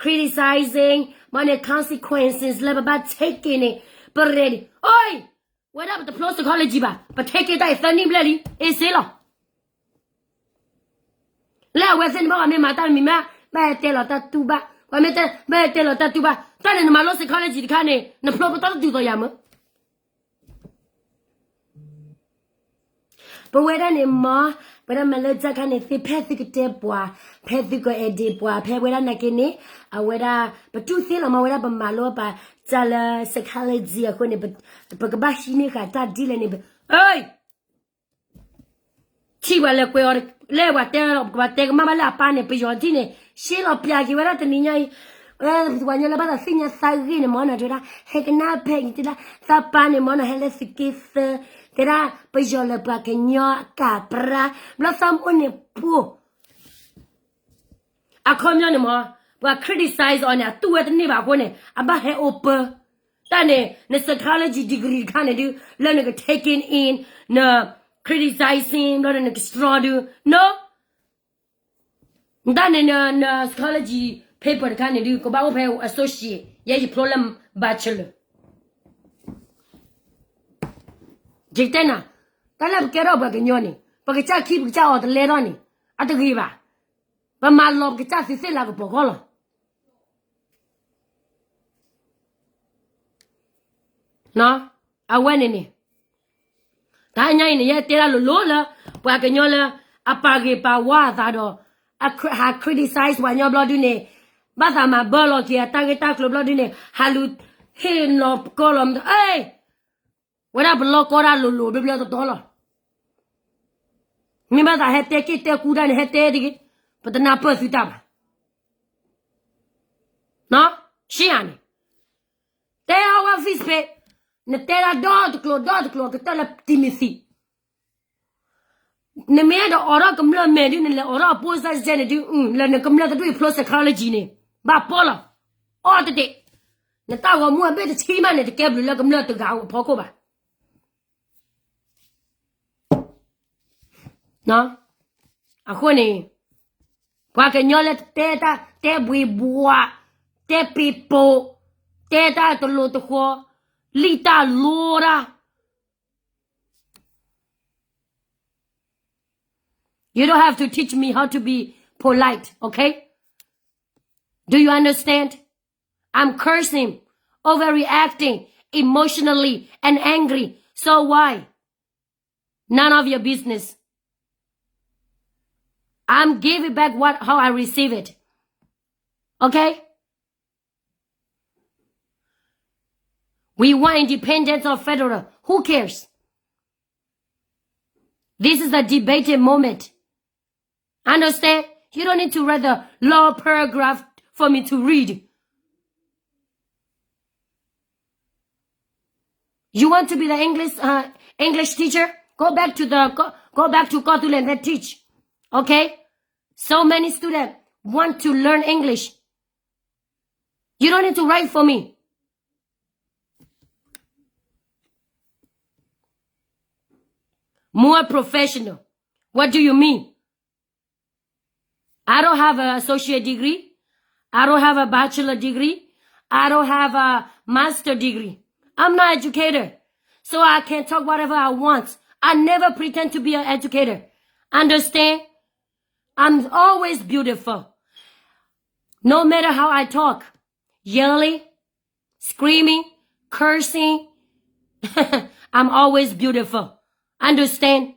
criticizing, မ့ၢ်န့ၣ် consequences လၢပဘၣ် take it န့ၣ်, ပ ready, အိ, ဝဲဒၣ်ပတဖျိ psychology ဘၣ်, ပ take it တၢ်အံၤသၢနံၣ်ဘျဲၣ်လံ, အ့စ့လီၤ. လၢအဝဲသ့ၣ်န့ၣ်ဘၣ် ပှၤမ့ၢ်မၤတၢ်တမံၤမး, ဘၣ်ဟဲတဲလီၤတၢ်တူၢ်ဘၣ်, ပှၤမ့ၢ်တဲ, ဘၣ်ဟဲတဲလီၤတၢ်တူၢ်ဘၣ်, တၢ်န့ၣ်နမၤလိ psychology တခါန့ၣ် နဖျိပတီၢ်တဒူၣ်သိးယၤမး ပဝဲဒၣ်န့ၣ်မ့ၢ်, ပဝဲဒၣ်မၤလၢတၢ်ခါန့ၣ်သ့ ဖဲသုကတဲပှၤ, ဖဲသုက edit ပှၤ, ဖဲဝဲဒၣ်နာ်က့န့ၣ်, အဝဲဒၣ်, ပတူၢ်သ့လီၤမ့ၢ်ဝဲဒၣ်ပမၤလိပှၤ, တၢ်လၢ psychology အဃိန့ၣ်, ပကဘၣ်ဟံးန့ၢ်ဃာ်တၢ်ဒ်လဲၣ်န့ၣ်, ထံၣ်ပှၤလဲၤကွဲးအီၤ, လၢပှၤတဲလီၤ ပကဘၣ်တဲကမၣ်ဘၣ်လၢအပၢ်န့ၣ် ပယီၤထံၣ်န့ၣ်, ရှဲလီၤပၠးက့ၤဝဲဒၣ်တနံၤညါအံၤ, ပှၤကညီလၢဘၣ်သးသ့ၣ်ညါသးဂ့ၢ်န့ၣ်မ့ၢ်နီၤ တဲဝဲဒၣ် ဟဲကနၣ်ဖဲအံၤ တဲဒၣ် သးပၢ်န့ၣ်မ့ၢ်နီၤ ဟဲလၢသုးက့သၢ တဲဒၣ် ပယီၤလၢပှၤကညီအကၢ်ပြါ ဘျီသးမအိၣ်န့ၣ်ဖိ အခီပညီန့ၣ်မ့ၢ် ပှၤ criticize အီၤန့ၣ် အတူၢ်ဝဲတန့ၢ်ဘၣ်အဃိန့ၣ် အဘၣ်ဟဲ open တၢ်န့ၣ် န psychology degree တခါန့ၣ်ဒု လၢနက taking in န criticizing ဘျီဒီးနက strong ဒု no တၢ်န့ၣ် န psychology paper တခါန့ၣ်ဒု ကဘၣ်အိၣ်ဖဲ associate ယဲယဖျိလၢ bachelor ယကတဲနၤ တၢ်လၢပကဲထီၣ်ပှၤကညီန့ၣ် ပကစၢ်ခံပကစၢ်အီၤတလဲထီၣ်န့ၣ် အတဂ့ၤဘၣ်. ပမၤလီၤပကစၢ်သုးသ့ၣ်လၤကပီၤကီၢ်လီၤ. အဝဲန့ၣ်န့ၣ် တဟါညါအံၤန့ၣ် ယတဲဒၣ်လိၤလိၤလၢ ပှၤကညီလၢ အပာ်ဂ့ၤပာ်ဝါအသးဒီး ဟး criticize ပှၤကညီဘျီဒုန့ၣ် ဘၣ်သးမၤဘၢလီၤက့ၤအတၢ်ဂ့ၢ်တၢ်ကျိၤဘျီဒုန့ၣ် ဟးလူၤဟ့ၣ်လီၤကီၢ်လီၤ အဲ ဝဲဒၣ်ပလီၢ်ကီၢ်ဒၣ်လိၤလိၤဘျီဘျီတီတီလီၤ. မ့ၢ်ဘၣ်သးဟဲတဲက့ၢ်တဲကူတၢ်န့ၣ် ဟဲတဲတဂ့ၤ, ပတနၢ်ပၢၢ်သုတၢ်ဘၣ်. ရှံယၤန့ၣ် တဲအီၤဝဲ Facebook နတဲဒၣ်ဒီတကျိၤဒီတကျိၤ ကတၢၢ်လၢ Timothy နမ့ၢ်အဲၣ်ဒိးအိးထီၣ်ကမျၢၢ်မဲာ်ဒု နလဲၤအိးထီၣ်အ opposite sex န့ၣ်ဒု လၢနကမျၢၢ်တဒူၣ်အံၤဖျိ psychology န့ၣ် ဘၣ်ပီလီၤ. အီၣ်တဒ့ၣ်, နတၢ်ဂီၤမူအဘ့ၣ်တဆံမးန့ၣ် တကဲဘျုးလၢကမျၢၢ်တဂၤအဖီခိၣ်ဘၣ်. အဃိန့ၣ် ပှၤကညီလၢတဲတၢ် တဲဘှ့ဘှး, တဲပ့ၤပိာ်, တဲတၢ်တလိၤတဃီ, လံၣ်တၢ်လိတၢ် You don't have to teach me how to be polite, okay? Do you understand? I'm cursing, overreacting, emotionally and angry. So why? None of your business. I'm giving back what how I receive it. Okay? We want independence or federal. Who cares? This is a debating moment. Understand? You don't need to write the long paragraph for me to read. You want to be the English uh, English teacher? Go back to the go, go back to Kawthoolei and then teach. Okay? So many students want to learn English. You don't need to write for me. More professional. What do you mean? I don't have an associate degree. I don't have a bachelor degree. I don't have a master degree. I'm not educator. So I can talk whatever I want. I never pretend to be an educator. Understand? I'm always beautiful. No matter how I talk, yelling, screaming, cursing, I'm always beautiful. Understand?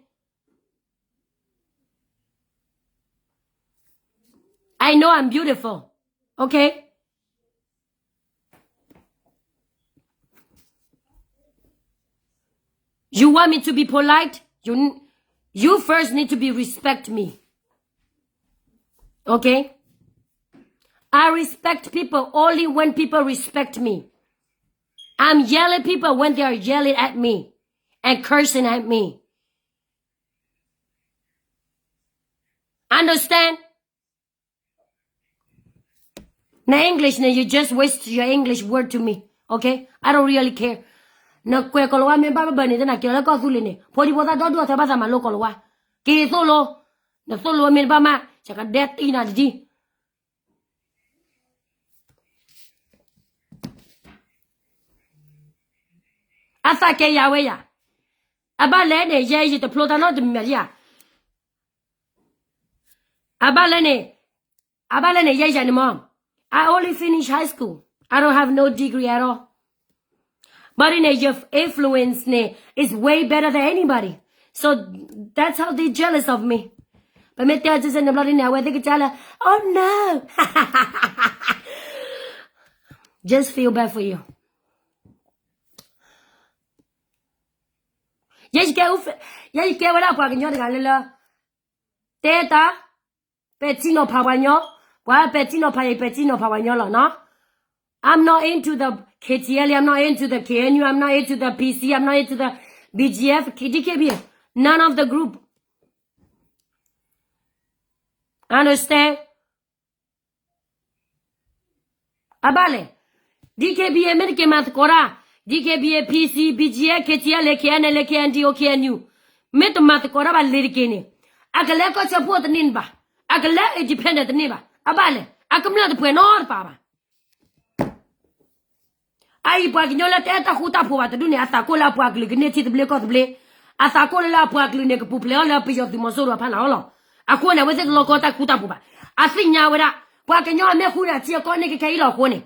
I know I'm beautiful. Okay? You want me to be polite? You, you first need to be respect me. Okay? I respect people only when people respect me. I'm yelling people when they are yelling at me and cursing at me. Understand? Now English န့ၣ် you just waste your English word to me. Okay? I don't really care. နကွဲးကီၢ်လဝါမ့ၢ်ဘၣ်ဘၣ်န့ၣ် တနၢ်က့ၤလၢကီၢ်သူလ့ၤန့ၣ် ဖိဒံဖိသၣ်ဒီဒူၣ်အသးဘၣ်သးမၤလိကီၢ်လဝါ. က့ၤသိၣ်လိ, နသိၣ်လိမ့ၢ်တဘၣ်မး ယကဒဲးတံၢ်နၤတဒံ အသးကဲယၤဝဲယၤ, အဘၣ်လဲၣ်န့ၣ် ယဲယတဖျိတၢ်နီတမံၤမးဒံဧါ, အဘၣ်လဲၣ်န့ၣ်, အဘၣ်လဲၣ်န့ၣ် ယဲယၤန့ၣ်မး, I only finish high school, I don't have no degree at all. But န့ၣ် your influence န့ၣ် is way better than anybody. So that's how they jealous of me. ပမ့ၢ်တဲအီၤစ့ၢ်န့ၣ်ဘျီဒ်န့ၣ် အဝဲသ့ၣ်ကစၢ်လၢ oh no. Just feel bad for you. ယဲယကဲ, ယဲယကဲဝဲဒၣ်ပှၤကညီတဂၤလၢလၢ, တဲတၢ်, ပဲာ်ထံနီၤဖးပှၤကညီ, ပှၤပဲာ်ထံနီၤဖးယၤ ပဲာ်ထံနီၤဖးပှၤကညီလီၤနီၤ. I'm not into the K T L A, I'm not into the K N U, I'm not into the P C, I'm not into the B G F, D K B A, none of the group. Understand? အဘၣ်လဲၣ်, D K B A မ့ၢ်တက့ၤမၤသကိးတၢ်, D K B A, P C, B G F, K T L A, K N L A, K N D O, K N U, မ့ၢ်တမၤသကိးတၢ်ဘၣ်လဲၤတက့ၤန့ၣ်, အကလဲၤကီၢ်စၢဖှိၣ်တန့ၢ်ဘၣ်, အကလဲၤ independent တန့ၢ်ဘၣ်, အဘၣ်လဲၣ်, အကမျၢၢ်တပှဲၤနီတပၤဘၣ်. အအံၤပှၤကညီလၢတအဲၣ်တၢ်ဃူတၢ်ဖိးဘၣ်တဒူၣ်န့ၣ် အသးကိၢ်လၢအပှၤကလုာ်ကန့ၢ်ထံသဘျ့ကီၢ်သဘျ့, အသးကိၢ်လၢလၢအပှၤကလုာ်န့ၣ် ကပူၤဖျဲးအီၤလၢပယီၤသုးမီၤစိရိၤအဖီလာ်လီၤ. အဃိန့ၣ် အဝဲသ့ၣ်တလီၤကီတၢ်ဃူတၢ်ဖိးဘၣ်. အသ့ၣ်ညါဝဲဒၣ်, ပှၤကညီအမ့ၢ်ဃူန့ၣ် အထံအကီၢ်န့ၣ်ကခဲအံၤလီၤအဃိန့ၣ်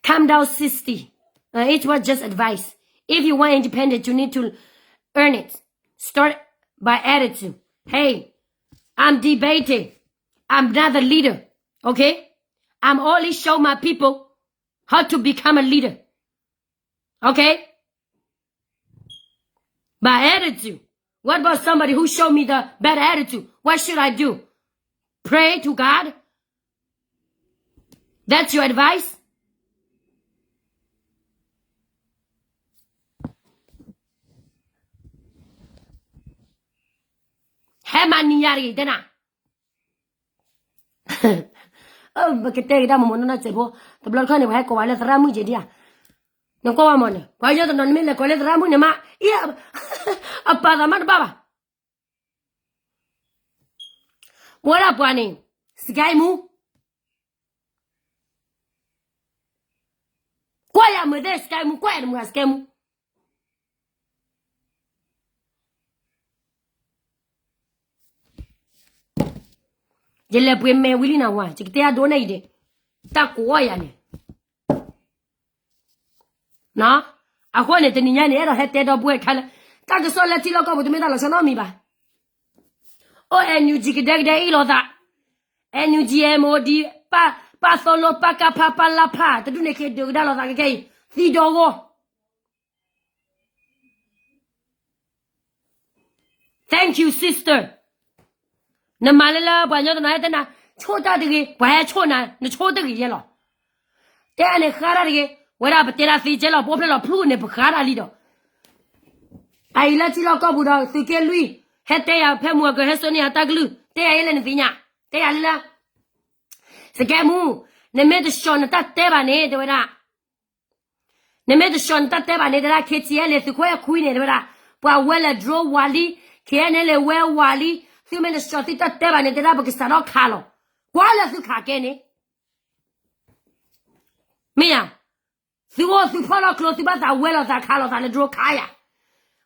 Calm down, sixty. Uh, it was just advice. If you want independence, you need to earn it. Start by attitude. Hey, I'm debating. I'm not a leader. Okay? I'm only show my people how to become a leader. Okay? By attitude. What about somebody who showed me the bad attitude? What should I do? Pray to God? That's your advice? ဟဲမၤနံၤယၤတဂ့ၤ တဲနၤ. ပကတဲက့ၤတၢ်မ့ၢ်မ့ၢ်နီၢ်နီၢ်စဲးဖိ, တဘျီတခီၣ်န့ၣ် ပှၤဟဲကိးဝဲလၢသရၣ်မုၣ်က့ၤဒံးဧါ. နကွၢ်ဝဲမ့ၢ်န့ၣ် ပှၤကညီတနီၤနမ့ၢ်လဲၤကိးလၢသရၣ်မုၣ်န့ၣ်မး, အံၤ, အပာ်သးမးတဘၣ်ဘၣ်. ပဝဲဒၣ်ပှၤန့ၣ် စကဲမူ ကွၢ်ယၤမုာ်သ့ၣ် စကဲမူ ကွၢ်ယၤတမုာ် စကဲမူ. ယလဲၤပှ့ၤမဲာ်ဝံၤလံနၤဝဲ ယကတဲအဒိန့ၣ်အံၤဒ့ၣ်, တၢ်ကိးအီၣ်ယၤန့ၣ် အဃိန့ၣ် တနံၤညါန့ၣ် အဲၣ်ဒိးဟဲတဲဒီပုၢ်ဝဲၢ်ခဲလၢာ်, တၢ်ကစီၣ်လၢထံလီၢ်ကီၢ်ပူၤ တမ့ၢ်တၢ်လီၤဆီနီတမံၤဘၣ်. အိၣ် NUG ကဒဲကဒဲအ့ၣ်လိာ်သး, NUG MOD, ပၢ်သိလိ ပၢ်ကဖါ ပၢ်လါဖါ တဒူၣ်န့ၣ် က့ၤဒုးကဒါလိာ်သးခဲအံၤ သံဒီဂီၢ်. Thank you, sister. နမၤလၢလၢပှၤကညီတနီၤဟဲတဲနၤ, ဆိၣ်တၢ်တဂ့ၤ, ပှၤဟဲဆိၣ်နၤ, နဆိၣ်တဂ့ၤယဲလီၤ. တဲအန့ၣ်ဃါတၢ်တဂ့ၤ, ဝဲဒၣ်ပတဲတၢ်သ့ကဲလီၤ, ပအိၣ်ဖျဲၣ်လီၤဖျူန့ၣ် ပဃါတၢ်လံဒီး, အအံၤလၢထံလီၢ်ကီၢ်ပူၤဒီး သုးက့လွံၢ် ဟဲတဲယၤဖဲမုၢ်အကၢၤ ဟဲစိန့ၢ်ယၤတၢ်ကလုၢ်, တဲယၤယဲလဲၣ်နသ့ၣ်ညါ, တဲယၤလၢလၢ စကဲမူ, နမ့ၢ်တဆှီနတၢ်တဲဘၣ်န့ၣ် တဲဝဲဒၣ် နမ့ၢ်တဆှီနတၢ်တဲဘၣ်န့ၣ် တဲဒၣ် KTLA သုးခိၣ်အဲၣ်ခွံန့ၣ် တဲဝဲဒၣ်, ပှၤဝဲလၢ drone ဝးလံ, KNLA ဝဲဝးလံ, သုမ့ၢ်တဆှီသုတၢ်တဲဘၣ်န့ၣ် တဲဒၣ်ပကစးထီၣ်ခးလီၤ, ကွၢ်လၢသုခးကဲန့ၣ်, မ့ၢ်ယၤ, သုအိၣ်သုဖီၣ်လီၤကျိ သုဘၣ်သးဝဲလိာ်သးခးလိာ်သးလၢ drone ခးယၤ,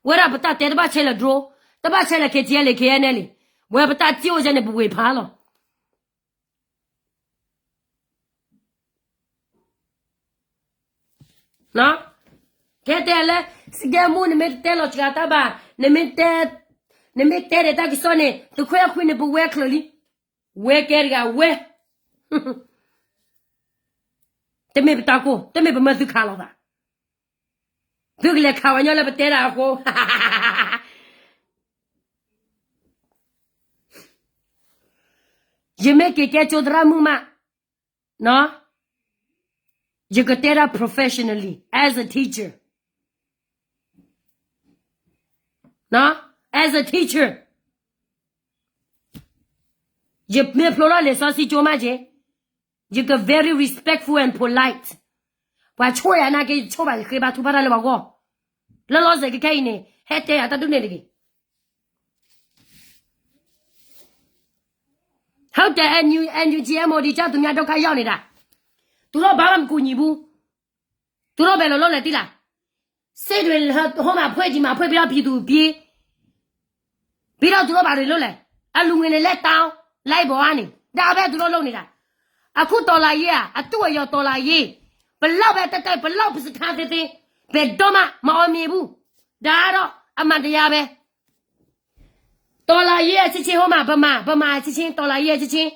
ဝဲဒၣ်ပတၢ်တဲတဘၣ်ဆဲးလၢ drone, တဘၣ်ဆဲးလၢ KTLA KNLA, ဝဲပတၢ်စံၣ်အိၣ်စဲန့ၣ် ပဝ့ၤဖးလီၤ. ကဲတဲလၢ စကဲမူ နမ့ၢ်တတဲလီၤစှၤတၢ်ဘၣ်, နမ့ၢ်တဲဒီးတၢ်ကစီၣ်န့ၣ် သုးခိၣ်အဲၣ်ခွံန့ၣ် ပဝဲချုးလံ, ဝဲကဲတဂၤဝဲ, တမ့ၢ်ပတၢ်ကိၢ်, တမ့ၢ်ပမၢသုခးလိာ်သး, သုကလဲၤခးဝဲညီလၢပတဲတၢ်အဃိ ယမ့ၢ်က့ၤကဲကၠိသရၣ်မုၣ်မး, ယကတဲဒၣ် professionally, as a teacher, as a teacher, ယမ့ၢ်ဖျိထီၣ်လံာ်စီဆှံကၠိမးက့ၤ, ယက very respectful and polite, ပှၤဆိၣ်ယၤနာ်က့ ယဆိၣ်ဘၣ် ယဃ့ဘါထုကဖၣ်တၢ်လၢပှၤဂီၢ်, လၢလီၤစဲးခဲခဲအံၤန့ၣ် ဟဲတဲယၤတၢ်ဒ်န့ၣ်တဂ့ၤ. ဟုတ်တယ်, NUG MOD ကသူများဒုက္ခရောက်နေတာ, သူတို့ဘာမှမကူညီဘူး, သူတို့ဘယ်လိုလုပ်လဲသိလား, စစ်တွေဟိုမှာဖွဲ့ကြီးမှာဖွဲ့ပြီးတော့ပြည်သူပြေး, ပြီးတော့သူတို့ဘာတွေလုပ်လဲ, အလူငွေနဲ့လက်တောင်းလိုက်ပေါ်ကနေ, ဒါပဲသူတို့လုပ်နေတာ. အခုတော်လှန်ရေးอ่ะ, အတုအယော်တော်လှန်ရေး, ဘယ်လောက်ပဲတိုက်တိုက်, ဘယ်လောက်ပဲစခန်းသိမ်းသိမ်း, ဘယ်တော့မှမအောင်မြင်ဘူး. ဒါကတော့အမှန်တရားပဲ. တော်လှန်ရေးအချင်းချင်းဟိုမှာ, ဗမာ, ဗမာအချင်းချင်း, တော်လှန်ရေးအချင်းချင်း,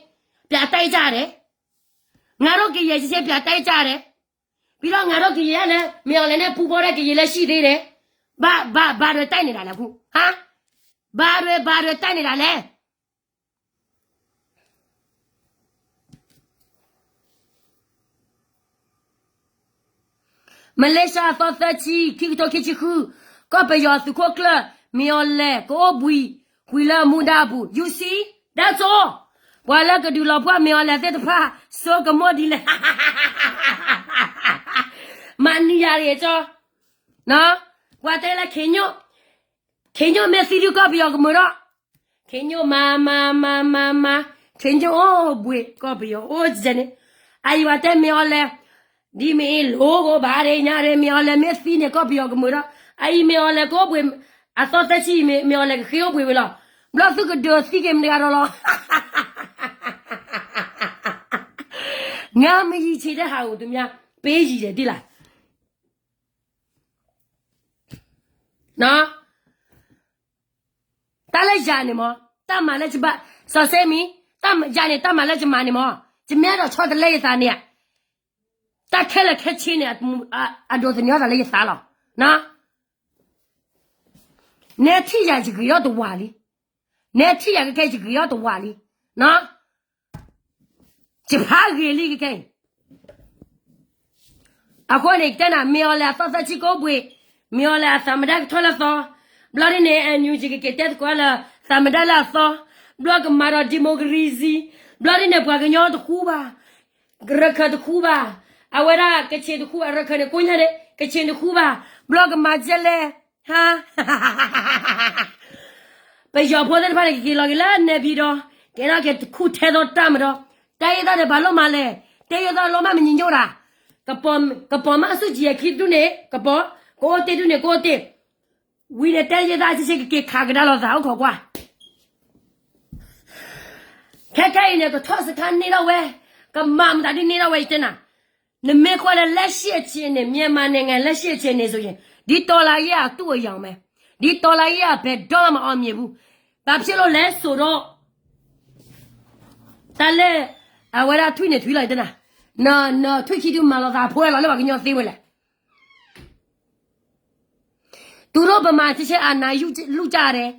ပြန်တိုက်ကြတယ်. ငါတို့ကရင်ချင်းချင်းပြန်တိုက်ကြတယ်. ပြီးတော့ငါတို့ကရင်ကလည်း မင်းအောင်လှိုင်နဲ့ပူးပေါင်းတဲ့ကရင်လည်းရှိသေးတယ်. ဘာ, ဘာ, ဘာတွေတိုက်နေတာလဲအခု, ဟမ်? ဘာတွေ, ဘာတွေတိုက်နေတာလဲ. မလ့ၡါအသီသၢဆံ ခံကထိခံဆံဃု, ကီၢ်ပယီၤသုးခိၣ်ကျၢၢ် မ့ၢ်အီၤလဲၤကအိၣ်ဘှံး ဝံၤလၢအမူဒါအပူၤ ယူၤစံ, ဒၣ်ကၠိ, ပှၤလၢကဒုးလီၤပှၢ်မ့ၢ်အီၤလဲၤသ့ၣ်တဖၣ် ဆိကမိၣ်ဒ်လဲၣ်, မၤနံၤယၤတဂ့ၤကၠီ, ပှၤတဲလၢခ့ညိၣ်, ခ့ညိၣ်မ့ၢ်သံဒုးကီၢ်ပယီၤကမုာ်ဒီး, ခ့ညိၣ်မၤမၤမၤမၤမၤ, ခ့ညိၣ်အိၣ်ဘှံးကီၢ်ပယီၤအိၣ်ကဲန့ၣ်, အအံၤပှၤတဲမ့ၢ်အီၤလဲၤ ဒ်မ့ၢ်အံၤလိၣ်ကအိၣ်ဘၣ်ဒ်ညါဒ်မ့ၢ်အီၤလဲၤမ့ၢ်သံန့ၣ် ကီၢ်ပယီၤကမုာ်ဒီး, အအံၤမ့ၢ်အီၤလဲၤကအိၣ်ဘှံး, အသီသၢဆံအံၤမ့ၢ်အီၤလဲၤကဃ့အိၣ်ဘှံးဝံၤလီၤ, ဘျီသုကဒုးသံက့ၤမတၤတဂၤဒီးလီၤ, ငါမယံၤဆံးတဟးဂီၤ သူများပေးယံၤတယ် သိလား, တၢ်လၢယၤန့ၣ်မး, တၢ်မၤလၢယဘၣ်, စီၤစ့မံၤ, ယၤန့ၣ် တၢ်မၤလၢယမၤန့ၣ်မး, ယမ့ၢ်အဲၣ်ဒိးဆီတလဲယသးန့ၣ်ဧါ, တၢ်ခဲလၢာ်ခဲဆ့န့ၣ် အဒိးသန့ၤအီၣ်သးလၢယသးလီၤ, နဲထံၣ်ယၤယဂ့ၤထီၣ်တဝးလံ, နဲထံၣ်ယၤကခဲယဂ့ၤထီၣ်တဝးလံ, ယဖးဂ့ၤလံကခဲအံၤ အဃိန့ၣ် ကတဲနၤ မ့ၢ်အီၤလဲၤအသီသၢဆံကအိၣ်ဘှံး, မ့ၢ်အီၤလဲၤအသးမတၤကထီၣ်လၢသီ, ဘျီဒ်န့ၣ် NUG ကက့ၤတဲသကိးလၢ သးမတၤလၢအသီ, ဘျီကမၤဒီး democracy, ဘျီဒ်န့ၣ် ပှၤကညီတဃူဘၣ်, ရခၢၣ်တဃူဘၣ်, အဝဲဒၣ်ကခ့ၣ်တဃူဘၣ်, ရခၢၣ်န့ၣ်ကိညါန့ၣ် ကခ့ၣ်တဃူဘၣ်, ဘျီကမၤကဲလဲၣ် ဟါ ပယီၤဖိသ့ၣ်တဖၣ်န့ၣ် ကက့ၤလီၤက့ၤလၢနဲပံၤဒီး ကဲထီၣ်က့ၤတခူၣ်ထဲသိတၢ်မးဒီး တၢ်ယဲၢ်သၣ်န့ၣ် ဘၣ်လိၣ်မၤလဲၣ်, တၢ်ယဲၢ်သၣ်လိၣ်မးမ့ၢ်ညီညီတၢ်, ကပီၤမးအစုကြည်အခံဒူၣ်န့ၣ် ကပီၤ, ကအိၣ်တ့ၢ်ဒူၣ်န့ၣ် ကအိၣ်တ့ၢ်, ဝံၤန့ၣ် တၢ်ယဲၢ်သၣ်ဆ့ဆ့ကက့ၤခးကဒါလိာ်သးအိၣ်ခိးကွၢ် ခဲခဲအံၤန့ၣ် ကထီၣ်စခါန့ၢ်ထီၣ်ဝဲ, ကမၤမတၤဒ်န့ၢ်ထီၣ်ဝဲ ယတဲနၤ, နမ့ၢ်ကွၢ်လၢ လက်ရှိအခြေအနေ မြန်မာနိုင်ငံ လက်ရှိအခြေအနေဆိုရင် ဒီတော်လှန်ရေးက အတုအယောင်ပဲ, ဒီတော်လှန်ရေးက ဘယ်တော့မှ မအောင်မြင်ဘူး, ဘာဖြစ်လို့လဲဆိုတော့ တၢ်လၢ အဝဲဒၣ်ထွံၣ်န့ၣ်ထွံၣ်လီၤ ယတဲနၤ, နထွံၣ်ခံဒုမၤလိာ်သးအဖိလီၤလၢပှၤကညီသ့ဝဲလဲၣ် သူတို့ဗမာစစ်စစ်အာဏာလုကြတယ်,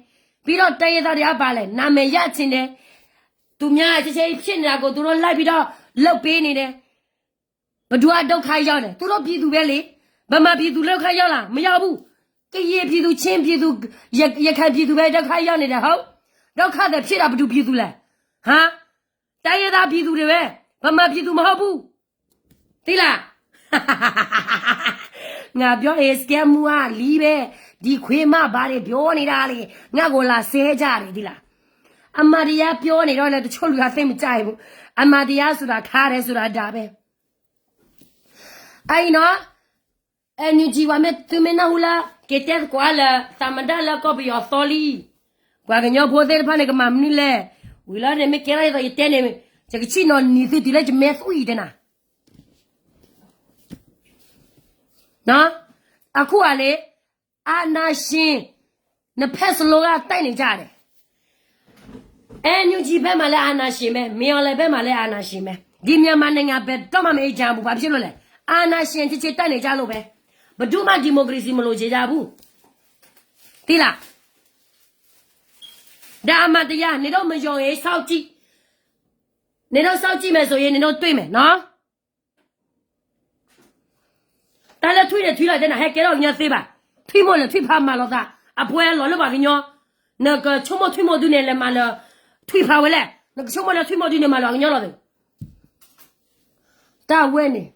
ပြီးတော့တိုင်းရင်းသားတွေအပါလဲ နာမည်ရချင်တယ်, သူများစစ်စစ်ဖြစ်နေတာကို သူတို့လိုက်ပြီးတော့လုပ်ပေးနေတယ်, ဘယ်သူကဒုက္ခရောက်လဲ, သူတို့ပြည်သူပဲလေ, ဗမာပြည်သူဒုက္ခရောက်လား, မရောက်ဘူး, ကရင်ပြည်သူ ချင်းပြည်သူ ရရခိုင်ပြည်သူပဲဒုက္ခရောက်နေတယ်, ဟုတ်, ဒုက္ခသည်ဖြစ်တာဘယ်သူပြည်သူလဲ, ဟာ တိုင်းရင်းသားပြည်သူတွေပဲ, ဗမာပြည်သူမဟုတ်ဘူး, သိလား, ငါပြောအံၤ စကဲမူအါလံဘဲ, ဒီခွေးမဘါတွေပြောနေတာလေ, ငါ့ကိုလာဆဲကြတယ်, သိလား, အမှန်တရားပြောနေတော့လည်း တချို့လူက သိပ်မကြိုက်ဘူး, အမှန်တရားဆိုတာ ခါတယ်ဆိုတာ ဒါပဲ, အံၤနော်, NUG ပှၤမ့ၢ်သုမ့ၢ်နၢ်ဟူလၢ က့ၤတဲသကိးလၢ သးမတၤလၢကီၢ်ပယီၤသီလံ, ပှၤကညီဖိသ့ၣ်တဖၣ်န့ၣ် ကမၤမနုၤလဲၣ်, ဝံၤလီၤန့ၣ် မ့ၢ်ကဲထီၣ်ဒ်သိးယတဲန့ၣ်, ယကဆံၣ်နီၤနံၤသုတုၤလၢယမဲာ်သွံၣ်တဲနၤ, အခုကလေ အာဏာရှင် နှစ်ဖက်စလုံးက တိုက်နေကြတယ်, NUG ဘက်မှာလည်း အာဏာရှင်ပဲ, မင်းအောင်လှိုင်ဘက်မှာလည်း အာဏာရှင်ပဲ, ဒီမြန်မာနိုင်ငံ ဘယ်တော့မှ မအေးချမ်းဘူး, ဘာဖြစ်လို့လဲ, အာဏာရှင် စစ်စစ် တိုက်နေကြလို့ပဲ, ဘယ်သူမှ ဒီမိုကရေစီ မလိုချင်ကြဘူး, သိလား, ဒါအမှန်တရား, နင်တို့မယုံရင် စောင့်ကြည့်, နင်တို့စောင့်ကြည့်မယ်ဆိုရင် နင်တို့တွေ့မယ်နော်. တၢ်လၢထွံၣ်န့ၣ်ထွံၣ်လီၤတဲနၤ ဟဲကဲထီၣ်ကညီသ့ဘၣ်, ထွံၣ်မိၢ်လၢထွံၣ်ဖးမၤလိာ်သး, အပှဲၤလီၤလၢပှၤကညီ, နကဆိကမိၣ်ထွံၣ်မိၢ်ဒုန့ၣ် လဲၤမၤလၢ ထွံၣ်ဖးဝဲလဲၣ်, နကဆိကမိၣ်လၢထွံၣ်မိၢ်ဒုန့ၣ် မၤလၢပှၤကညီလီၤသ့, တၢ်ဝဲန့ၣ်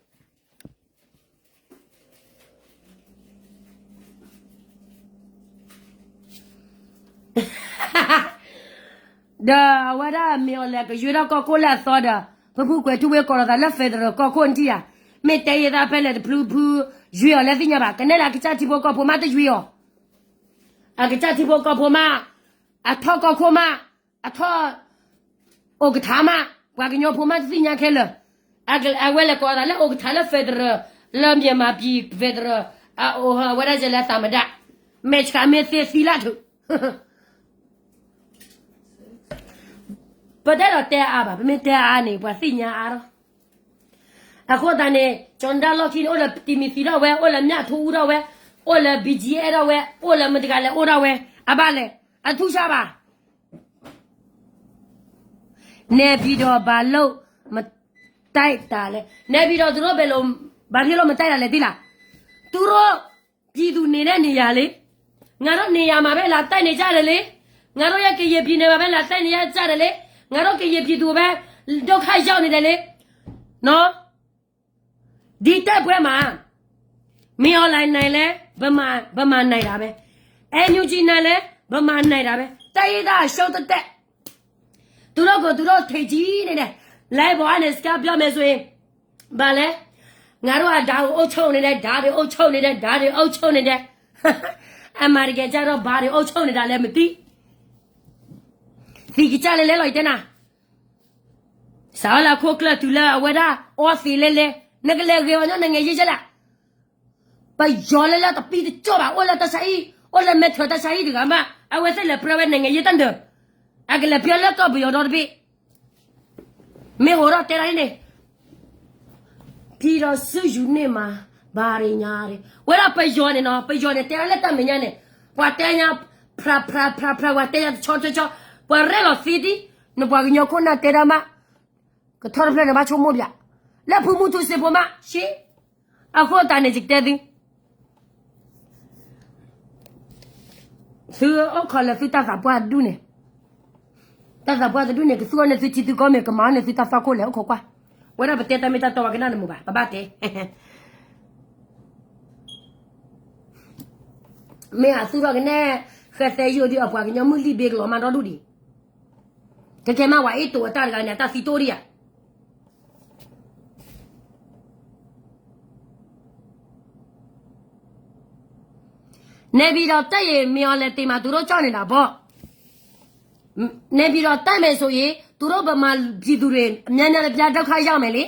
ဒီးအဝဲဒၣ်မ့ၢ်အီၤလဲၤကယွဲထီၣ်ကီၢ်ခိၣ်လၢအသီဒီး ဖုဖုကွဲးထူဝ့ကိးလီၤသးလၢ federal ကီၢ်ခိၣ်နထံၣ်ဧါ, မ့ၢ်တဲယဲသးဖဲလဲၣ်တဖျုဖု, ယွဲအီၤလၢသ့ၣ်ညါဘၣ်, ကနဲၣ်လၢအကစၢ်ထံဖိကီၢ်ဖိမးတယွဲအီၤ, အကစၢ်ထံဖိကီၢ်ဖိမး, အထီၣ်ကီၢ်ခိၣ်မး, အထီၣ် အိၣ်ကထါမး, ပှၤကညီဖိမးတသ့ၣ်ညါခဲလၢာ်, အဝဲလဲၤကိးသးလၢအိၣ်ကထါလၢ federal, လၢ မြန်မာပြည် federal, အအိၣ်အဝဲဒၣ်ယဲလၢသးမတၤ, မဲာ်ဆှးမ့ၢ်သ့သံလၢ်ထုး ပတအဲၣ်ဒိးတဲအါဘၣ်, ပမ့ၢ်တဲအါန့ၣ် ပှၤသ့ၣ်ညါအါလီၤ. အဃိသတးန့ၣ် ကၠီၤနဒါလီၢ်ခံန့ၣ် အိၣ်လၢတံၤမံၤသံထီၣ်ဝဲ, အိၣ်လၢမၠၣ်ထူအူထီၣ်ဝဲ, အိၣ်လၢ ဘီၣ်ကၠံအဲၣ်ထီၣ်ဝဲ, အိၣ်လၢမတၤတဂၤလဲၣ်အိၣ်ထီၣ်ဝဲ, အဘၣ်လဲၣ်, အထူၣ်ဆါဘၣ် နေပြည်တော် ဘာလို့မတိုက်တာလဲ, နေပြည်တော် သူတို့ ဘယ်လို ဘာဖြစ်လို့ မတိုက်တာလဲ သိလား, သူတို့ပြည်သူနေတဲ့နေရာလေ, ငါတို့နေရာမှာပဲ လာတိုက်နေကြတယ်လေ, ငါတို့ရဲ့ကရင်ပြည်နယ်မှာပဲ လာတိုက်နေကြတယ်လေ, ငါတို့ကရင်ပြည်သူပဲ ဒုက္ခရောက်နေတယ်လေ, နော်. ဒီတိုက်ပွဲမှာ မင်းအောင်လှိုင်နိုင်လဲ ဗမာ ဗမာနိုင်တာပဲ, NUG နိုင်လဲ ဗမာနိုင်တာပဲ, တိုင်းရင်းသားအရှုံးသက်သက်. သူတို့ကိုသူတို့ထင်ကြီးနေတယ်, live ပေါ်ကနေ စကားပြောမယ်ဆိုရင် ဘာလဲ, ငါတို့ကဒါကိုအုပ်ချုပ်နေတယ်, ဒါတွေအုပ်ချုပ်နေတယ်, ဒါတွေအုပ်ချုပ်နေတယ်. အမှန်တကယ်ကျတော့ ဘာတွေအုပ်ချုပ်နေတာလဲမသိ. သံကစၢ်လဲလဲလီၤ ယတဲနၤ, စးဝဲလၢအခိၣ်ကျၢၢ်တုၤလၢအဝဲဒၣ်အီသံးလဲလဲ, နကလဲၤဂ့ၤဝဲညီနငယ်ယဲယဲလဲၣ်. ပယီၤလၢလၢတပံတကီၢ်ဘၣ်, အိၣ်လၢတၢ်ဆါဟံၣ်, အိၣ်လၢမဲထၢၣ်တၢ်ဆါဟံၣ်တဂၤမး, အဝဲသ့ၣ်လဲၤပြၢဝဲနငယ်ယဲတၢ်နၢၤ, အကလဲၤပြၢလၢကီၢ်ပယီၤဒီတဘ့ၣ်. မ့ၢ်ဟိးထီၣ်တဲဒၣ်န့ၣ်, ပြည်ထောင်စုယူနစ်မှာ ဘာတွေညာတွေ, ဝဲဒၣ်ပယီၤန့ၣ်နီၤ, ပယီၤန့ၣ် တဲဒၣ်လၢတၢ်မဲာ်ညါန့ၣ်, ပှၤတဲညါ ဖြးဖြးဖြးဖြး, ပှၤတဲညါတဆီဆီဆီ, ပှၤရဲၣ်လီၤသ့ဒံး, နပှၤကညီခိၣ်နၢ်တဲဒၣ်မး, ကထီၣ်တဖျၢၣ်န့ၣ် ဘၣ်ဆိကမိၣ်ဘၣ်, လၢဖုမူထူစ့ဖိမး, ရှ့, အဃိသတးန့ၣ် ယကတဲသု သုအိၣ်ခိးလၢသုတၢ်သးပှၢ်တဒူၣ်န့ၣ်, တၢ်သးပှၢ်တဒူၣ်န့ၣ် ကသူအီၤန့ၣ်သုထံသုကီၢ်မ့ၢ် ကမၤအီၤန့ၣ်သုတၢ်သွၣ်ခိၣ်လဲၣ် အိၣ်ခိးကွၢ်. ဝဲဒၣ်ပတဲတၢ်မ့ၢ်တၢ်တီပှၤကနၣ်နမိၢ်ဘၣ် ပဘၣ်တဲ. မ့ၢ်အသူၣ်ထီၣ်ကနဲၣ် ဃဲသဲယိာ်ဒုးအပှၤကညီမုၢ်လံၢ်ဘ့ကလီၤမးဒီဒူၣ်ဒံး. ကကဲမးဝဲအ့ၣ်တိာ်အတၢ်တဂၤန့ၣ် အတၢ်သံတိၢ်ဒံးဧါ. နေပြည်တော်တက်ရင် မင်းအောင်လှိုင်သေမှာ သူတို့ကြောက်နေတာပေါ့. နေပြည်တော်တိုက်မယ်ဆိုရင် သူတို့ဗမာပြည်သူတွေ အများများပြားဒုက္ခရောက်မယ်လေ.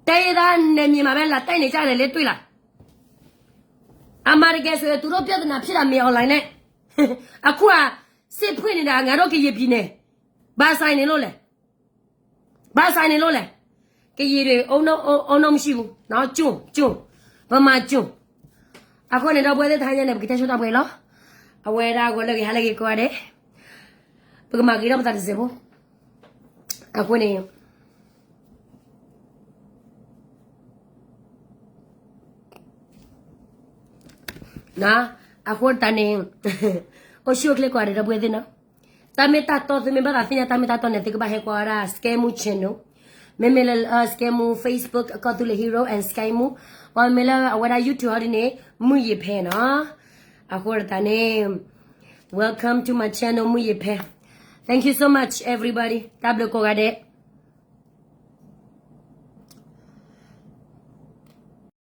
တိုင်းရင်းသားနယ်မြေမှာပဲ လာတိုက်နေကြတယ်လေ တွေ့လား. အမှန်တကယ်ဆိုရင် သူတို့ပြဿနာဖြစ်တာ မင်းအောင်လှိုင်နဲ့ အခုက စစ်ဖွင့်နေတာ ငါတို့ကရင်ပြည်နယ် ဘာဆိုင်နေလို့လဲ. ဘာဆိုင်နေလို့လဲ. ကရင်တွေ အုံနောက် အုံနောက်မရှိဘူးနော်. ကျွန် ကျွန် ဗမာကျွန်. အဃိန့ၣ်ဒီပုၢ်ဝဲၢ်သ့ၣ်တဟါညါန့ၣ် ပကတဲဆိတၢ်ပှဲၤလီၤ. အဝဲဒၣ်ဂီၤလၢဂ့ၤ ဟါလၢဂ့ၤကိးဂၤဒဲး, ပကမၤဂ့ၤထီၣ်ပသးတစဲးဖိ. အဃိန့ၣ် အဃိတၢ်န့ၣ် အိၣ်ဆူၣ်အိၣ်ချ့ကိးဂၤဒဲး ဒီပုၢ်ဝဲၢ်သ့ၣ်နီၤ. တၢ်မ့ၢ်တၢ်တီ သုမ့ၢ်ဘၣ်သးသ့ၣ်ညါ တၢ်မ့ၢ်တၢ်တီန့ၣ် သုကဘၣ်ဟဲကွၢ်ဝဲဒၣ် Sky Moo Channel. မ့မ့ၢ်လၢ Sky Moo Facebook ကီၢ်သူလ့ၤ Hero and Sky Moo, ပမ့ၢ်လၢအဝဲဒၣ် YouTube ဟီဒ်န့ၣ် မုၢ်ယ့ၤဖဲနီၤ. အဃိတၢ်န့ၣ် welcome to my channel မုၢ်ယ့ၤဖဲ. Thank you so much everybody. တၢ်ဘျုးကိးဂၤဒဲး.